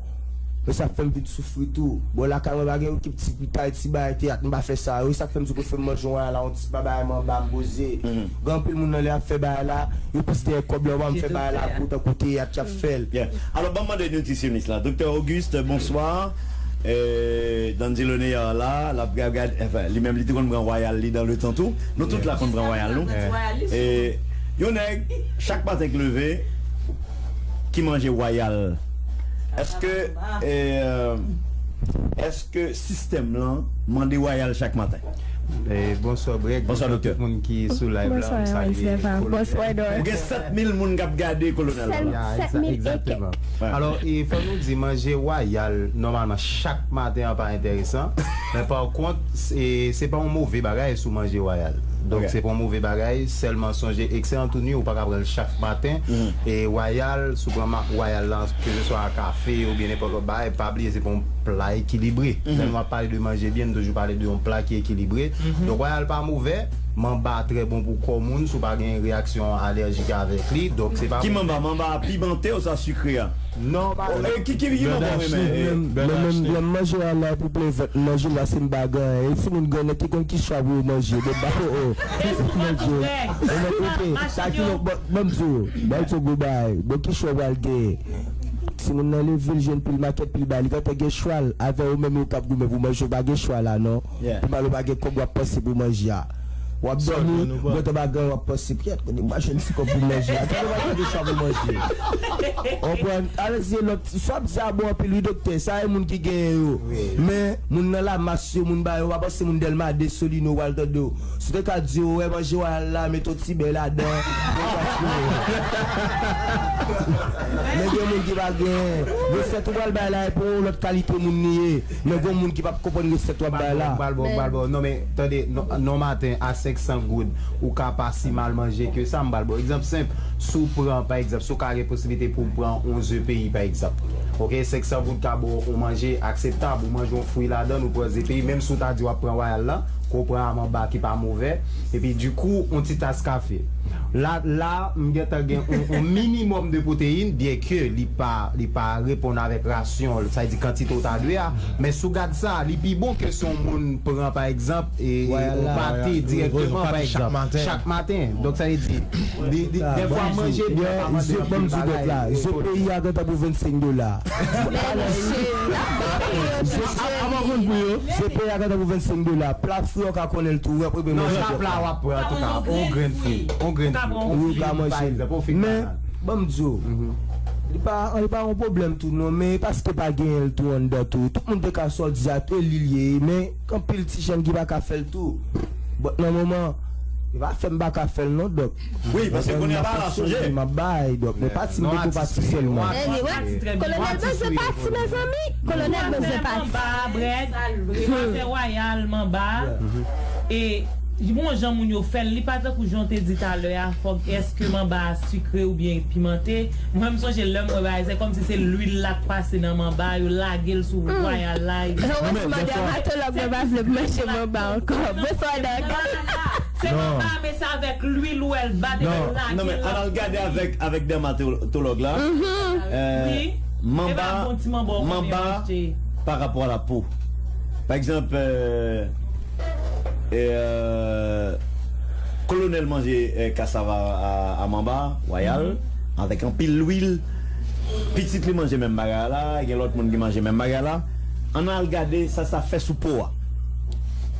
E sa k fè m vin soufri tou. Bon, lakay mwen pa gen ekip ti, ti bagay teyat, m pa fè sa. E sa k fè m di w fè m manje yon bagay la, yon ti bagay manba m poze. Gen anpil moun nan lè y ap fè bagay la, yo plis dèyè kòb la, yo pa m fè bagay la kou tankou teyat y ap fè l. Alò, ban m mande nitrisyonis la. Doktè Auguste, bonswa. Euh, Dandy Loneya la, l ap gad, gad, enfin, li menm li te konn pran Royal li dans le temps tou. Nou tout la konn pran Royal nou. E yon nèg, chak maten k leve, ki manje Royal. Èske, euh, èske sistèm lan mande Royal chak maten? E, bonswa Brèg, bonswa doktè. Tout moun ki sou live la, m salye Kolonèl. Ou gen sèt mil moun k ap gade Kolonèl la. Sèt mil e kèk. Alò, e, fò nou di manje Royal nòmalman chak maten an pa enteresan. Men pa kont, se, se pa yon move bagay si w manje Royal. Donk, se pa yon move bagay, sèlman sonje, ekse antouni, ou pa ka pran l chak maten. E Royal, si w pran mak Royal lan, keseswa kafe oubyen nenpòt lòt bagay, pa bliye se pa yon pla ekilibre. Lè nou ap pale de manje byen, nou toujou pale de yon pla ki ekilibre. Donk, Royal pa move, manba trè bon pou kò moun, si w pa gen reyaksyon alèjik avèk li. Donk, se pa... Ki manba? Manba pimante oswa sikre a? Non, pa... E ki, ki, ki manba w renmen? Mwen menm, lè m manje a la pou plen vant, m manje l paske m pa gen anyen. E timoun grannèt ki konn ki chwa pou yo manje. Bon, ba, o, o. Manje. E mwen kote, sa ki lòt, ban, ban m di w, ban m di w gwo bagay. Bon, ki chwa w pral gen? Timoun nan leve l jwenn pil makèt, pil bagay, li gentan gen chwa l. Avè w menm yo k ap goumen pou manje, w pa gen chwa la, non. Pi mal ou pa gen kòb w ap panse pou manje a. W ap dòmi, w gentan pa gen, w ap panse, pyèt, kote m va jwenn ti kòb pou manje a? Tande w pa gen chwa pou manje. Konprann? Alèz se lòt, sa w ap di a bon anpil, wi, doktè. Sa e moun ki genyen yo. Men, moun nan Lamas yo, moun ba yo, w pa panse moun Dèlma de, Solino, w al tande w. Si w te ka di yo, wè manje Royal la, met yon ti bè ladan. Men gen moun ki pa gen. Resèt ou pral bay la, e pou yon lòt kalite moun li ye. Men gen moun ki p ap konprann resèt w ap bay la. M pral ba w, m pral ba w. Non, men, tande, non, non maten, a senk san goud, ou ka pa si mal manje ke sa. M pral ba w egzanp senp. Si w pran, pa egzanp, si w ka gen posiblite pou w pran yon ze peyi, pa egzanp. Oke, senk san goud ka ba w yon manje akseptab. Ou manje yon fwi ladan l, ou pran ze peyi. Menm si w ta di w ap pran Royal la, ke w pran a manba ki pa move. Epi, dikou, yon ti tas kafe. La, la, m gentan gen yon, yon minimòm de pwoteyin, byenke li pa, li pa reponn avèk rasyon, sa vle di kantite w ta dwe a. Men si w gad sa, li pi bon ke si yon moun pran, pa egzanp, e, yon pate dirèkteman, pa egzanp, chak maten. Donk, sa vle di, li, li, dèfwa manje byen pa mande anpil bagay. Ze peyi a gentan pou vennsenk dola. Ze peyi a gentan pou vennsenk dola. Pla fri w ka konnen l tou, w ap rebe manje. Non, sa pla w ap pran, antouka, yon grenn fri, yon grenn fri, yon fig, pa egzanp, yon fig, banana. Men, ban m di w, li pa, li pa yon pwoblèm tou, non, men e paske pa genyen l tou anndan tou. Tout moun te ka sòti a, e li l ye, men anpil ti jèn ki pa ka fè l tou. But nan moman, e pa fè m pa ka fè l, non, dòk. Wi, paske kounye a pa la, sonje. M ap bay, dòk, men pati m pou pati sèlman. Anyway, Kolonèl bezwen pati, mezanmi. Kolonèl bezwen pati. Manba, brèd, afè Royal, manba. E, bon, jan moun yo fè l, li pa tankou jan w te di talè a, fòk, èske manba a sikre oubyen pimante? Mwen, m sonje lè m wè bagay, se kòmsi se lwil la k pase nan manba, yo lage l sou Royal la. Mwen, ti mande dèmatològ mwen pa vle m manje manba ankò. Bonswa, dòk. Se manba, men se avèk lwil ou wè l bat, epi l lage l. Non, men, ann al gade avèk, avèk dèmatològ la. Euh, manba, manba pa rapò a lapo. Pa egzanp, euh, e, euh, Kolonèl manje, euh, kasav a, a, a manba, Royal, avèk anpil lwil. Pitit li manje menm bagay la, gen lòt moun ki manje menm bagay la. Ann al gade sa sa fè sou po a.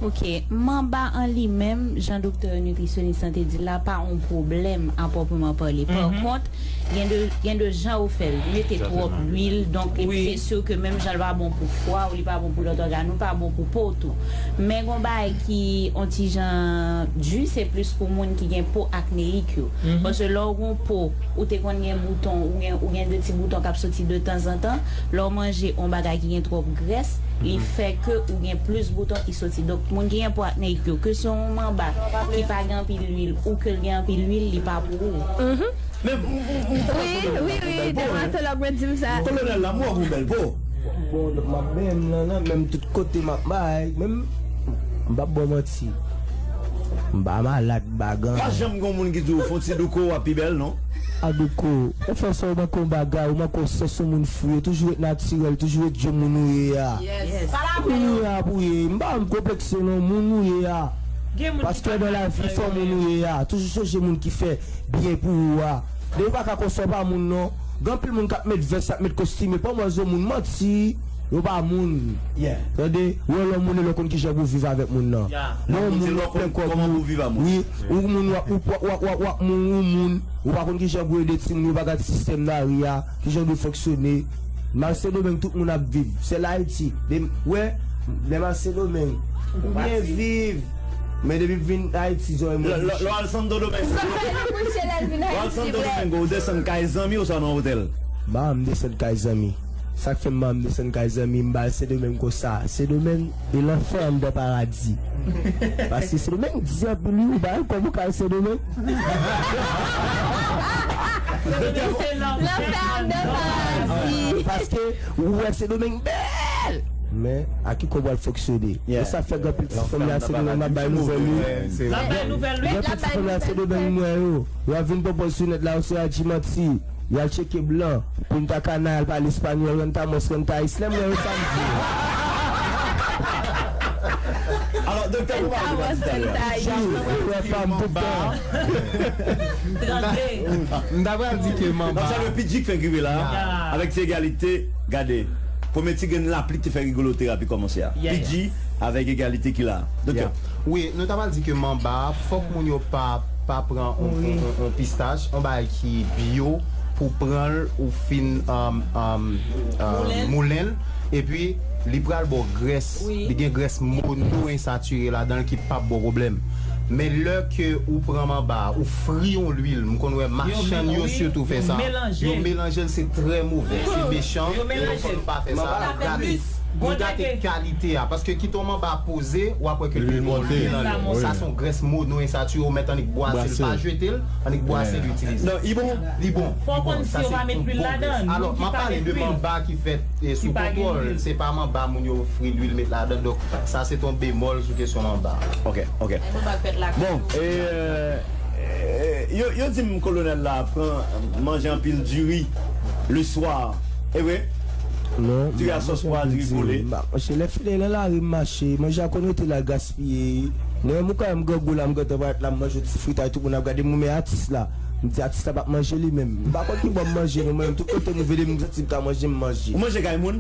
Ok, manba an li menm, jan doktè nitrisyonis lan te di l la, pa yon pwoblèm a pwòpman pale. Pa kont, gen de, gen de jan ou fè l. Ou mete twòp lwil, donk, epi se si ke menm jan l pa bon pou fwa ou, li pa bon pou lòt ògàn ou, pa bon pou po w tou. Men gon bagay ki on ti jan di, se plis pou moun ki gen po akneyik yo. Paske lè w gon po, ou te konn gen bouton, ou gen, ou gen de ti bouton k ap soti de tanzantan, lè w manje on bagay ki gen twòp grès, li fè ke ou gen plis bouton ki soti. Donk, moun ki gen po akneyik yo, ke se yon manba ki pa gen anpil lwil ou ke l gen anpil lwil, li pa pou ou. Men m, m, m, m, Wi, wi, wi, dèmatològ mwen di m sa. Kolonèl la, m wè w gon bèl po. Bon, m ap benyen m nan, nan, menm tout kote m ap bay, menm m p ap ba w manti. M pa malad, m pa gen Pa anyen. Janm gon moun ki di w fon ti douko w ap pi bèl, non? Adouko, ou fè sa, ou manke yon bagay, ou manke yon sòs, yon moun fou, yo toujou ret natirèl, toujou ret di w moun ou ye a. Moun ou ye a pou ye, m pa konplekse non, moun ou ye a. Paske nan lavi, fò moun ou ye a, toujou sonje moun ki fè byen pou ou a. Depi w pa ka konsa, w pa moun non. Gen anpil moun k ap met vès, k ap met kostim, yo pa mwazo moun, manti. Yo pa moun. Tande, ou wè lè w moun e lè w konn kijan pou w viv avèk moun nan. Lè w moun w ap plen kòb ou. Wi, ou moun w ap, w ap, w ap, w ap, w ap moun, ou moun, ou pa konn kijan pou ede timoun yo, pa gad sistèm lari a, kijan dwe fonksyone. Nan Sendomeng tout moun ap viv. Sèl Ayiti. Wè, lè m al Sendomeng, ou byen viv. Men depi m vin Ayiti, zòrèy mwen bouche. Lè w al Santo Domeng. Zòrèy li bouche lè l vin Ayiti vre. Ou desann kay zanmi oswa nan otèl? Ba m desann kay zanmi. Sa k fè m ba m desann kay zanmi, m ba l Sendomeng konsa. Sendomeng e lanfè anndan paradi. Paske Sendomeng di anpil wi, ou ba l kòb ou ka al Sendomeng. Lanfè anndan paradi. Paske ou wè Sendomeng bèl. Men a ki kòb w al fonksyone? E sa fè gen anpil ti fanm la Sendomeng m ap bay nouvèl wi. Gen anpil ti fanm la Sendomeng m wè yo. Yo ap vin pran pòz sou nèt la, yo se Adji manti. Y al tcheke blan, Punta Cana, y al pale espanyòl, rentamos, rentayis. Lè m wè yo sa m di. Alò, doktè, pou pale de sa. Frè pa m tout tan. M ta pral di ke manba. Donk, sa le P G k fè rive la, avèk ti egalite, gade. Premye ti grenn lapli ki te fè Rigolo Terapi kòmanse a. P G avèk egalite ki la. Doktè. Wi, nou ta pral di ke manba, fòk moun yo pa pa pran on, on, on, on pistach, on bagay ki bio, pou pran l, ou fin um, um, um, moulen l, epi li pral ba w grès, li gen grès mono ensatire ladan l ki p ap ba w pwoblèm. Men lè ke ou pran manba, ou fri yon lwil, m konn wè machann yo sitou fè sa, yo melanje l, se trè move, se mechan, e fò nou pa fè sa, n ap gade. Nou gate kalite a, paske kite yon manba poze, w ap wè ke li gen yon lwil nan li. Sa se yon grès mono ensatire, ou mèt annik bwase l, pa jete l, annik bwase l, itilize. Non, li bon. Li bon. Fò w konn si yo pa met lwil ladan l. Alò, m ap pale de manba ki fèt sou kontwòl. Se pa manba moun yo fri lwil met ladan. Donk, sa se t on bemòl sou kesyon manba. Ok, ok. Bon, e, e, yo, yo di m kolonèl la pran manje anpil diri le swa. E vre? Non. Diri a sòs pwa, diri kole. Mache lè file nan lari m mache. Manje a konn rete la gaspiye. Nan yon moukay m grangou la, m gentan parèt la, m manje yon ti fritay, tout moun ap gade m, men atis la. M di atis la p ap manje li menm. M pa konn ki bò m manje non, mwen menm tout kote m rive depi m santi m ka manje, m manje. Ou manje kay moun?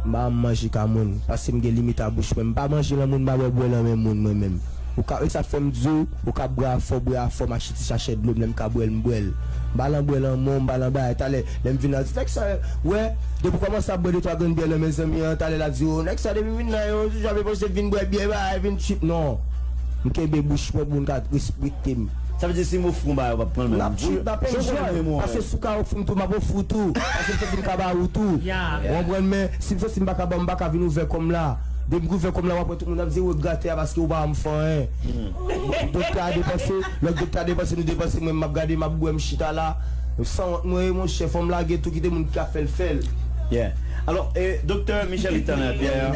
M pa janm manje kay moun, paske m gen limit a bouch mwen. M pa manje nan moun, m pa bwè bwè nan men moun mwen menm. Ou ka, e sa fè m di w, ou ka bwè afò, bwè afò, m achte ti sachè dlo m, lè m ka bwè l, m bwè l. M pa lan bwè lanmò, m pa lan bagay. Talè, lè m vin la, di nèg sa, wè, depi w kòmanse ap bwè de twa grenn byè nan men zanmi an, talè l ap di, o, nèg sa depi m vin la, yo, toujou ap panse vin bwè byè, bagay, vin trip, non. M kenbe bouch mwen pou moun ka respekte m. Sa vle di si m ofri w yon bagay, ou p ap pran l menm? N ap trip, n ap enjoy. Paske si w ka ofri m tou, m ap ofri w tou. Paske m santi m ka ba ou tou. Ou konprann, men si m santi m pa ka ba w, m pa ka vin ouvè kò m la. Depi m ouvè kò m la, w ap wè tout moun ap di, "Ou gate a paske ou pa ban m fè anyen." Doktè a depanse, lòt doktè a depanse, nou depanse, mwen m ap gade, m ap bwè, m chita la. Sanwont mwen ye, monchè, fò m lage tou, kite moun ki ka fè l fè l. Yeah. Alò, e, Doktè Michel Ritana Pierre,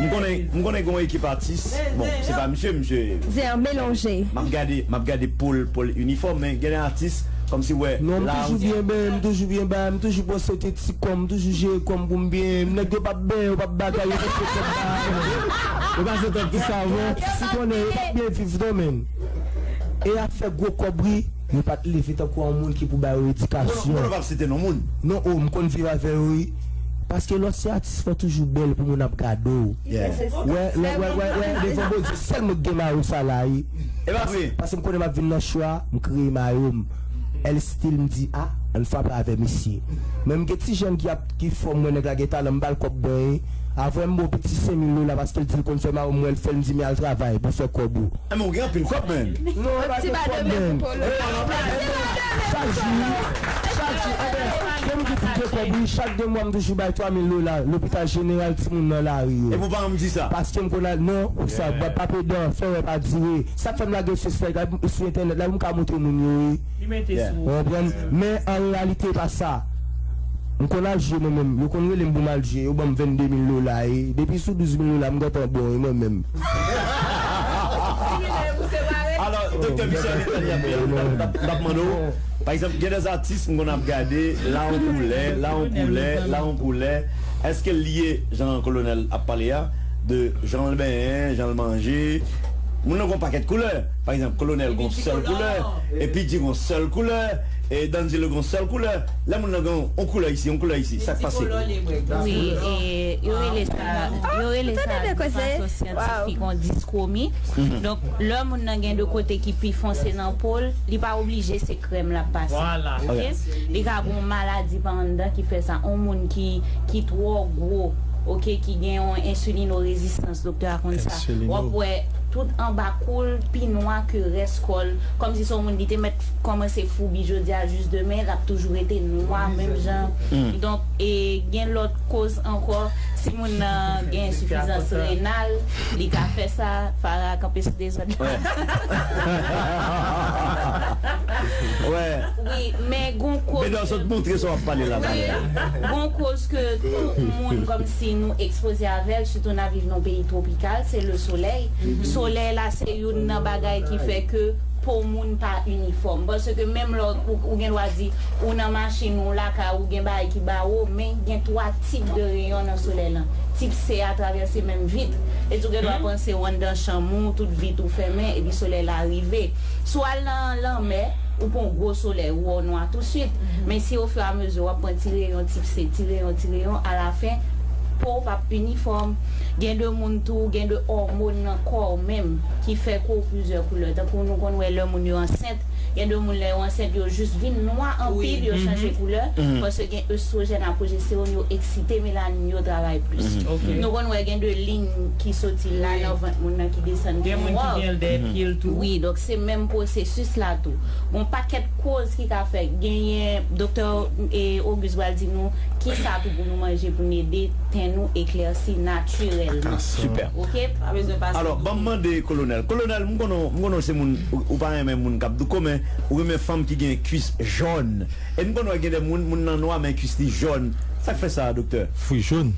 m konnen, m konnen gen yon ekip atis. Bon, se pa misye, misye. Zen melanje. M ap gade, m ap gade pòl, pòl inifòm, men gen de atis kòmsi wè. Non, m toujou byen, ben, m toujou byen, ben, m toujou pran swen ti kò m, m toujou jere kò m pou m byen. Nèg yo p ap benyen, yo p ap bagay, yo p ap fè kòb bagay. Yo pase tan ti savon. Si konnen, yo p ap byen viv non, men. E afè gwo kòb wi, yo pa t leve tankou yon moun ki pou ba yo edikasyon. Konnen w p ap site non moun. Non, o, m konn viv avè yo wi. Paske lòt se atis fò toujou bèl pou moun ap gade w. Wè, wè, wè, wè, wè, devan Bondye, sèl mwen k gen mayo sa la wi. E pa vre. Paske m konnen m ap vin nan cho a, m kreye mayo m. L stil m di, a, ann frape avè misye. Men m gen ti jèn ki ap, ki fò m wè nèg la gen talan, m ba l kòb bwen wi. Avè m ba w piti senk mil dola paske l di l konn fè mayo m, wè l fè l, m di men al travay pou fè kòb ou. E men w gen anpil kòb, men. Non, e pa gen kòb, men. Chak jou. Chak jou, anben, gen moun ki di gen kòb, wi, chak de mwa m toujou bay twa mil dola, lopital jeneral, timoun nan lari yo. Epi w pa janm di sa. Paske m konn al, non, pou sa, pa, pa pedan, fè wè pa dire. Sa k fè m lage Facebook la, sou entènèt la, pou m ka montre moun yo, wi. Li mete sou. Ou konprann? Men an reyalite, e pa sa. M konn al jwe mwen menm. Yo konn rele m pou m al jwe. Yo ban m vennde mil dola, e depi sou douz mil dola, m gentan bon, e mwen menm. Alò, Doktè Michel, li tande apre a, m ap, m ap mande w, pa egzanp, gen de atis m konn ap gade, la yon koulè, la yon koulè, la yon koulè. Èske l lye, jan Kolonèl ap pale a, de jan l benyen, jan l manje? Moun nan gen yon pakèt koulè. Pa egzanp, Kolonèl gen yon sèl koulè, epi Dji gen yon sèl koulè, e Danjilo gen yon sèl koulè. Lè moun nan gen yon koulè isi, yon koulè isi, sa k pase? Wi, e yo rele sa, yo rele sa de fason syantifik yon diskomi. Donk, lè moun nan gen de kote ki pi fonse nan po l, li pa oblije se krèm l ap pase. Vwala. Oke? Li ka gen yon maladi pa anndan ki fè sa. Yon moun ki, ki twò gwo, oke, ki gen yon ensilino rezistans, doktè a konn sa. W ap wè tout anba kou l pi nwa ke rès kò l. Kòmsi se yon moun li te mèt kòmanse foubi jodi a jis demen, l ap toujou rete nwa menm jan. Donk, e gen lòt koz ankò. Si moun nan gen ensifizans renal, li ka fè sa. Fara kanpe sou dezòd la. Wi, men gon koz. Bedan sot montre sa w ap pale la. Wi, gon koz ke tout moun kòmsi nou ekspoze avè l, sitou n ap viv nan yon peyi twopikal, se le solèy. Solèy la se youn nan bagay ki fè ke po moun pa inifòm. Paske menm lè w, ou gen dwa di, ou nan machin, ou lakay, ou gen bagay ki ba ou, men gen twa tip de reyon nan solèy lan. Tip C a travèse menm vit. E tou gen dwa panse w anndan chanm ou, tout vit ou fèmen, epi solèy la rive. Si w al nan lanmè, ou pran yon gwo solèy, ou wè w nwa touswit. Men si ofiramezi w ap pran ti reyon tip C, ti reyon, ti reyon, alafen, po w p ap inifòm. Gen de moun tou, gen de òmòn nan kò w menm ki fè ke w plizyè koulè. Tankou nou konn wè lè moun yo ansent, gen de moun lè yo ansent, yo jis vin nwa anpil, yo chanje koulè, paske gen estwojèn ak pwojestewòn, yo eksite, melanin yo travay plis. Nou konn wè gen de liy ki soti la nan vant moun nan ki desann pi wo. Gen moun ki gen l dèyè pye l tou. Wi, donk se menm pwosesis la tou. Gon pakèt koz ki ka fè. Genyen, doktè, e, Auguste pral di nou kisa tou pou nou manje pou n ede ten nou eklèsi natirèlman. Sipè. Oke? Pa bezwen pase. Alò, ban m mande Kolonèl. Kolonèl, m konnen, m konnen w se moun, ou, ou pa renmen moun k ap douko, men ou renmen fanm ki gen kwis jòn. E m konn wè gen de moun, moun nan nwa, men kwis li jòn. Sa k fè sa, doktè? Fwi jòn.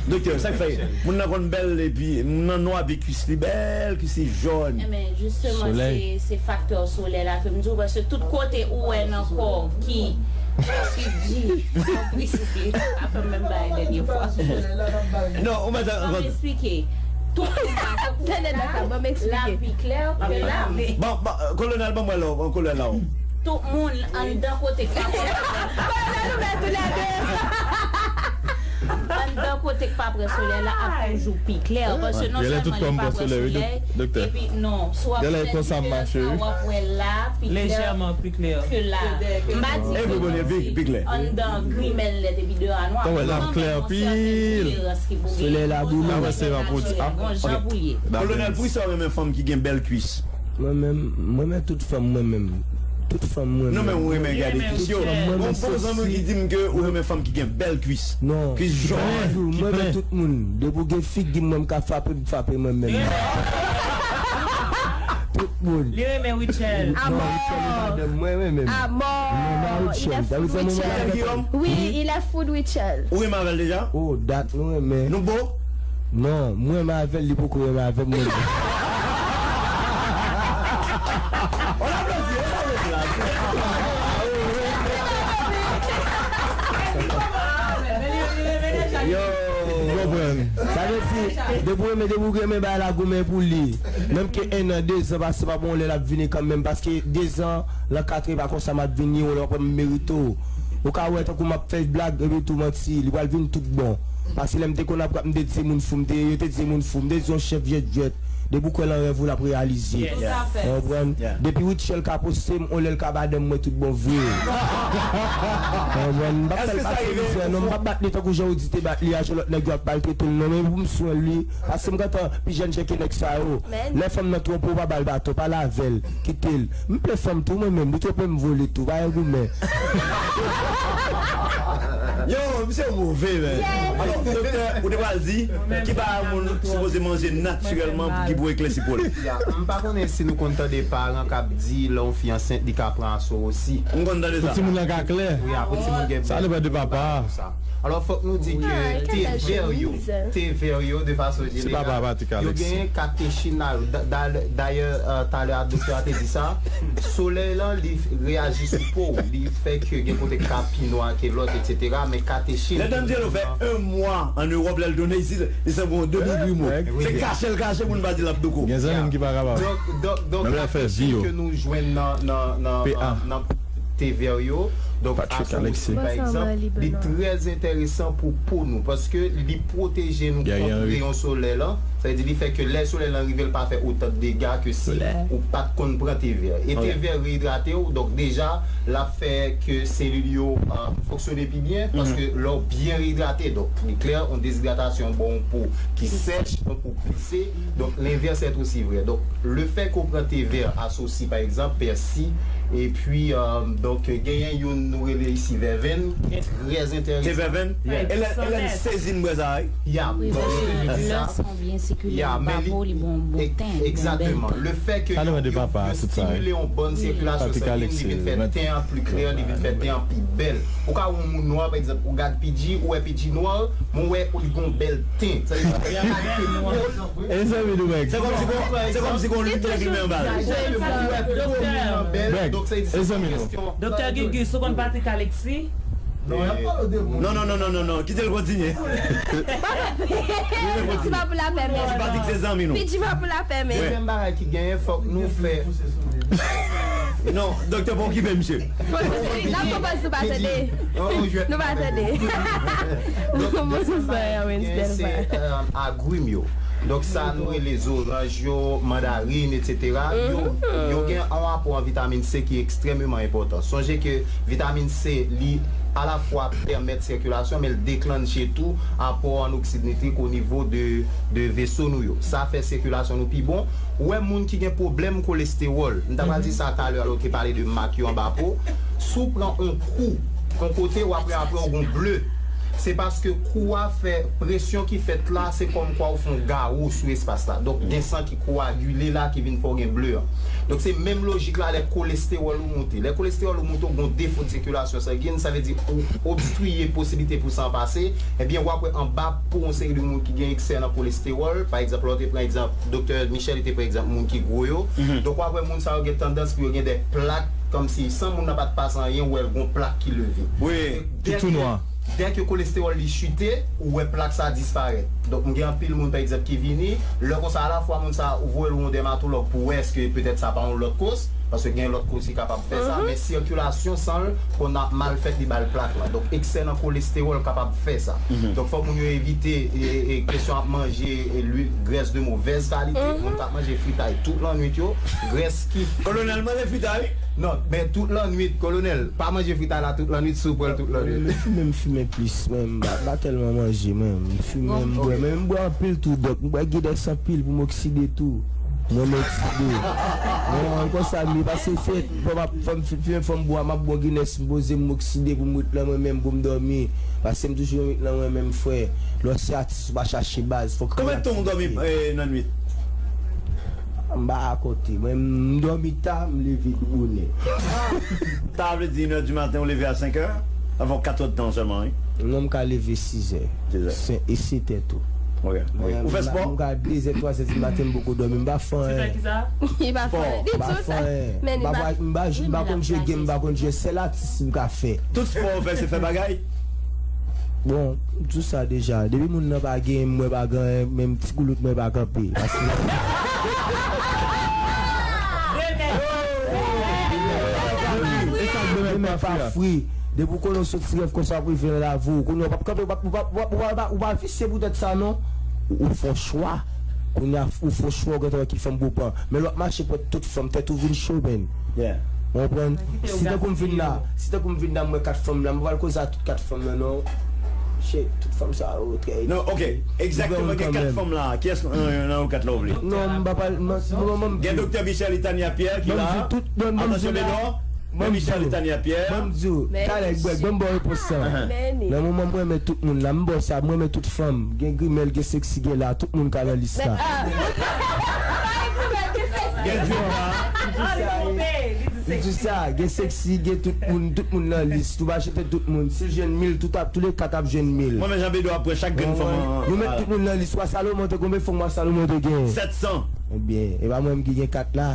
Doktè, sa k fè moun nan konn bèl epi moun nan nwa epi kwis li bèl, kwis li jòn. Enben, jisteman, se, se faktè solèy la ke m di w, paske tout kote ou wè nan kò w ki, ki di, pa fè m menm bagay dènye fwa. Non, ou mèt. Ban m eksplike. Tout moun pa tankou la, la pi klè ke la. Bon, bon, Kolonèl, ban mwen lò, Kolonèl la. Tout moun anndan kote k pa prè. Anndan kote k pa prè solèy la ap toujou pi klè. Paske non sèlman li pa prè solèy, epi non, si w ap fè diferans la, w ap wè la pi klè ke la. M pa di ke anndan grimèl nèt epi deyò a nwa, men kanmenm gon sèten diferans ki pou genyen. Gon jan pou l ye. Kolonèl, poukisa w renmen fanm ki gen bèl kwis? Mwen menm, mwen renmen tout fanm mwen menm. Tout fanm mwen menm. Non, men ou renmen gade kwis yo. Gon bon zanmi w ki di m ke ou renmen fanm ki gen bèl kwis. Non. Kwis jòn. Mwen renmen tout moun. Depi w gen figi mwen, m ka frape, m frape mwen menm. Tout moun. Li renmen Rutshelle. Amò. Mwen renmen menm. Amò. Mwen renmen Rutshelle. Wi, il est fou de Rutshelle. Ou renmen avè l deja? Oh, dat nou renmen. Nou bo? Non, mwen renmen avè l, li poko renmen avè m, mwen. On applaudit, on applaudit. Yo, m konprann. Sa vle di, depi w renmen, depi w renmen bagay la, goumen pou li. Menm ke en an, de zan pase, pa bon lè l ap vini kanmenm, paske de zan, lan kat e pa konsa m ap vini, yon lè w ap wè m merite w. Ou ka wè tankou m ap fè blag, epi tou manti, li pral vin tout bon. Paske lè m te konn ap rap, m te di se moun fou m te ye, yo te di se moun fou, m te di yon chèf jwèt jwèt. Depi w kwè nan rèv ou, l ap reyalize. Ou konprann? Depi Rutshelle ka poste m, on lè l ka madanm mwen tout bon vre. Ou konprann? M p ap fè l pase mizè non, m p ap bat li tankou jan ou di te bat li a, jan lòt nèg yo ap maltrete l non, men pou m swen li. Paske m gentan pi jèn jan ke nèg sa yo. Lè fanm nan twonpe w, pa ba l baton, pale avè l, kite l. M plen fanm tou mwen menm, li twonpe m vole tou, pa yon goumen. Yo, misye move, men. Alò, doktè, ou te pral di, ki bagay moun sipoze manje natirèlman ki pou eklèsi po l? Ya, m pa konnen si nou konn tande paran k ap di lè yon fi ansent, li ka pran aswè osi. M konn tande sa. Pou timoun nan ka klè. Wi, a, pou timoun gen. Sa depann de papa a. Alò, fòk nou di ke te vè yo, te vè yo, de fason jeneral, yo genyen katechin la. Dayè, talè a, doktè a te di sa. Solèy lan, li reyaji sou po w. Li fè ke gen kote k ka pi nwa ke lòt, etsetera. Men katechin. Lè D'Angelo fè en mwa ann Ewòp, lè l tounen isit, li sanble yon demi grimo. Se kache l kache pou n pa di l ap douko. Gen zanmi m ki pa kapab. Donk, donk, donk, katechin ke nou jwenn nan, nan, nan, nan te vè yo. Donk, asou osi, pa egzanp, li trè enteresan pou po nou, paske li pwoteje nou kont reyon solèy lan. Sa vle di, li fè ke lè solèy lan rive, l pa fè otan de dega ke si ou pa t konn pran te vè. E te vè reyidrate w, donk deja, l ap fè ke selil yo, euh, fonksyone pi byen, paske lè w byen reyidrate, donk, li klè, yon dezidratasyon ba w yon po ki sèch, yon po plise, donk, lenvès èt osi vrè. Donk, lefèt ke w pran te vè asosi, pa egzanp, pèsi, epi, euh, donk, genyen youn nou rele isi vèvenn, ki trè enteresan. Te vèvenn? E lè, e lè l sezi m bwè sa, wi. Ya, donk, se di sa. Lè san byen sikile nan pa po, li ba w bon ten, bon bèl ten. Egzakteman. Lefèt ke yo, yo, yo stimile yon bòn sikilasyon sangen, li vin fè ten an pi klè, li vin fè ten an pi bèl. Ou ka wè yon moun nwa, pa egzanp, ou gad P G, ou wè P G nwa, men w wè li gen yon bèl ten. Sa vle di, kalite po l. E zanmi nou, Greg. Se kòmsi gon, se kòmsi gon limyè ki limen anba l. Donk, sa vle di, se yon kesyon. Doktè Gugus, ou konn Patrick Alexis? Non, non, non, non, non. Kite l kontinye. Pidji pa pou lapè, men. Ti Patrick se zanmi nou. Pidji pa pou lapè, men. Dezyèm bagay ki genyen, fòk nou fè. Non, doktè, pa okipe misye. N ap konprann si nou pa tande. Nou pa tande. Nou konprann si nou pa tande. Se, euh, agrim yo. Donk, sa nou rele zoranj yo, mandarin, etsetera. Yo, yo gen yon apò an vitamin C ki ekstrèmeman enpòtan. Sonje ke vitamin C, li alafwa pèmèt sikilasyon, men l deklanche tou apò an oksid nitrik o nivo de, de veso nou yo. Sa fè sikilasyon nou pi bon. Ou wè moun ki gen pwoblèm kolestewòl, m ta pral di sa talè a lè w te pale de mak yo anba po. Si w pran yon kou, yon kote, w ap wè apre w gon ble. Se paske kou a fè, presyon ki fèt la, se kòmkwa w fè yon gawo sou espas la. Donk, gen san ki koagile la, ki vin fè w gen ble an. Donk, se menm lojik la lè kolestewòl ou moute. Lè kolestewòl ou moute, w gon defo de sikilasyon sangen, sa vle di ou obstriye posiblite pou san pase. Ebyen, w ap wè anba po yon seri de moun ki gen eksè nan kolestewòl. Pa egzanp, lè w te pran egzanp, doktè Michel, li te pran egzanp moun ki gwo yo. Donk, w ap wè moun sa yo gen tandans pou yo gen de plak, kòmsi san moun nan pa t pase anyen, ou wè l gon plak ki leve. Wi, ki tou nwa. Dèke kolestewòl li chite, ou wè plak sa disparèt. Donk, m gen anpil moun, pa egzanp, ki vini, lè konsa, alafwa moun sa, ou voye l yon dèmatològ pou wè èske petèt sa pa yon lòt koz, paske gen lòt koz ki kapab fè sa, men sikilasyon san l konn ap mal fèt, li ba l plak la. Donk, eksè nan kolestewòl kapab fè sa. Donk, fòk moun yo evite, e, e, kesyon ap manje, e, lwil, grès de movèz kalite, moun k ap manje fritay tout lannwit yo, grès ki. Kolonèl manje fritay, wi. Non, men tout lannwit, kolonèl, pa manje fritay la tout lannwit, si w pran l tout lannwit. Fimen, m fimen plis, men m pa, pa tèlman manje, men m fimen, m bwè, men m bwè anpil tou, dòk, m bwè Guinness anpil pou m okside tou. Mwen m okside. Non, konsa m ye, pase fèt, fò m ap, fò m fi-, fimen, fò m bwè, m ap bwè Guinness, m poze m okside pou m ret nan mwen menm, pou m dòmi. Pase m toujou ret nan mwen menm, frè. Lè w se atis, ou pa chache baz, fòk. Konbyen tan w dòmi, e, nan nwit? M pa rakonte. Mwen, m dòmi ta, m leve bonè. Sa vle di inè di maten, ou leve a senk è? Anfen, kat è d tan sèlman, wi. Non, m ka leve sis è. Sis è. Sen-, e sèt è tou. Ok, ok. Ou fè spò? M ka de zè, twa zè di maten, m poko dòmi, m pa fè anyen. Li pa fè anyen. Li di w sa. Men li pa, m pa, m pa konn jwe game, m pa konn jwe, sèl atis m ka fè. Tout spò ou fè, se fè bagay? Bon, m di w sa deja. Depi moun nan pa genyen, m wè pa gen anyen, menm ti goulout mwen pa kanpe. Paske demen pa fri. Depi w konnen w soti rèv konsa pou rive nan lavi w, kounye a w p ap kanpe, w p ap, w p ap, w p ap, w p ap, w p ap visye poutèt sa non. Ou, ou fè yon chwa. Kounye a ou fè chwa, ou gentan wè ki fanm pou w pran. Men lè w ap mache pran tout fanm, tèt ou vin cho, menn. Yeah. Ou konprann? Si tankou m vin la, si tankou m vin la, m wè kat fanm la, m pa pral koze a tout kat fanm nan, non. Shit, tout fanm sa yo trè. Non, ok. Egzakteman, gen kat fanm la. Kiyès nan, nan yo kat la ou vle? Non, m pa pral, m, m, m, m, Gen Doktè Michel Itania Pierre ki la. Atansyon, Bedor. Gen Michel Itania Pierre. Ban m di w, talè, Greg, ban m ba w repons sa. Nan moman m renmen tout moun la, m ba w sa, m renmen tout fanm. Gen grimèl, gen seksi, gen la, tout moun ka nan lis la. Gen di sa, gen seksi, gen tout moun, tout moun nan lis. Ou pa jete tout moun. Si l jwenn mil, tout ap, tou le kat ap jwenn mil. Mwen menm Jan Bedor ap pran chak grenn fanm an. Nou met tout moun nan lis. Wa Salomon te konbyen fanm Wa Salomon te gen? Sèt san. Ebyen, e pa mwen menm ki gen kat la.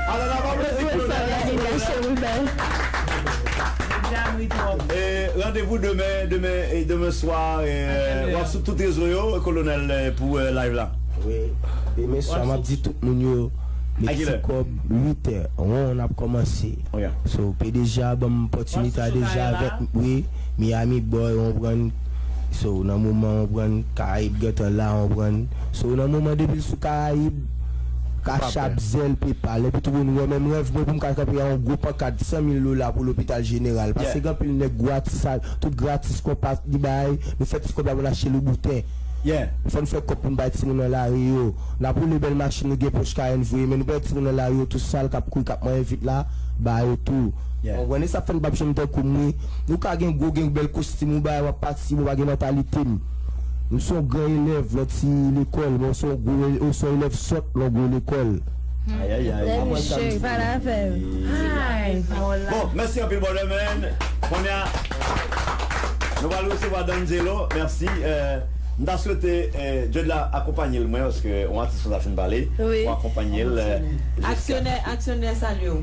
Alò, n ap aplodi kolonèl. E, randevou demen, demen, e, demen swa, e, w ap sou tout rezo yo, kolonèl, e, pou, e, live la. Wi. Demen swa, m ap di tout moun yo, met ti kòb, uit è, on, n ap kòmanse. So, P D G a ban m opòtinite a deja avèk, wi, Miami Boy, w konprann. So, nan moman, w konprann, Karayib gentan la, w konprann. So, nan moman, depi l sou Karayib, Cash App, Zelle, PayPal. Epi tou, nou wè menm rèv mwen pou m ka kanpe yon gwo pankad san mil dola pou lopital jeneral. Paske gen anpil nèg gratis, sa, tout gratis, konpa, li bay, nou fè ti kòb la pou n achte Louboutin. Fò n fè kòb pou n bay timoun nan lari yo. N ap woule bèl machin, nou gen Porsche Cayenne voye, men nou bay timoun nan lari yo tou sal, k ap kouri, k ap manyen vit la, ba yo tou. Ou konprann? E sa k fè n p ap janm tankou m, wi. Nou ka gen gwo, gen bèl kostim, ou bay, w ap pati, ou pa gen mantalite m. M se yon gran elèv, lòt ti lekòl, men w se yon gwo, ou se yon elèv sòt, nan gwo lekòl. Ayayay. Lè misye pale avè m. Bon, mèsi anpil, brother, man. Kounye a, nou pral resevwa Danzelo. Mèsi. Euh, m ta swete, euh, Jod la akonpanye l, mwen, paske yon atis konsa fin pale. Wi. Ou akonpanye l, euh, jiska... Aksyonè, aksyonè, salye w.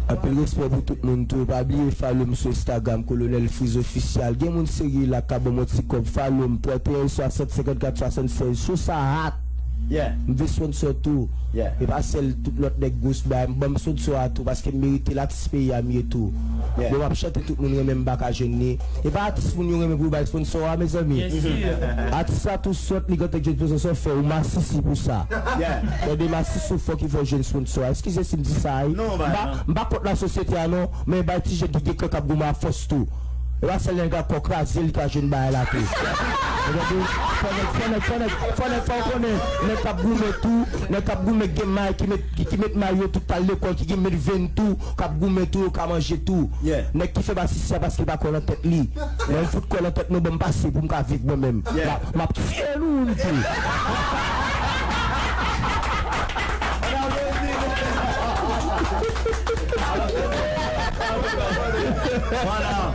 Anpil respè pou tout moun tou. Pa bliye follow m sou Instagram, Kolonèl Freeze Official. Gen moun serye la k ap ban m yon ti kòb. Follow m, trannteyen swasant, senkannkat swasannsèz. Show sa hot. Yeah. M vle sponsor tou. Yeah. E pa sèl tout lòt nèg gwo bay. M ban m sponsor a tou paske m merite l, atis peyi a m ye tou. Yeah. Bon, m ap chante tout moun renmen m pa ka jwenn li. E pa atis moun yo renmen pou yo bay sponsor a, mezanmi. Byen si. Atis la tou sòt, li gentan jwenn sponsor, fè ou masisi pou sa. Yeah. Tande, masisi ou fò ki fè w jwenn sponsor a. Eskize si m di sa, wi. Non, m pa, non, m pa kont lasosyete a, non, men bay ti jèn ki gen kè k ap goumen a fòs tou. E pa sèl lè nèg la kò kraze, li ka jwenn bagay la tou. Ou tande? Fò nèg, fò nèg, fò nèg, fò nèg fè w konnen, nèg k ap goumen tou, nèg k ap goumen, ki gen may, ki met, ki, ki met may yo tout al lekòl, ki gen met venn tou, k ap goumen tou, yo ka manje tou. Yeah. Nèg ki fè masisi a paske l pa kwè nan tèt li. Men m fout kwè nan tèt mwen, ban m pase pou m ka viv mwen menm. Yeah. M ap, m ap tiye nou tou. Voilà.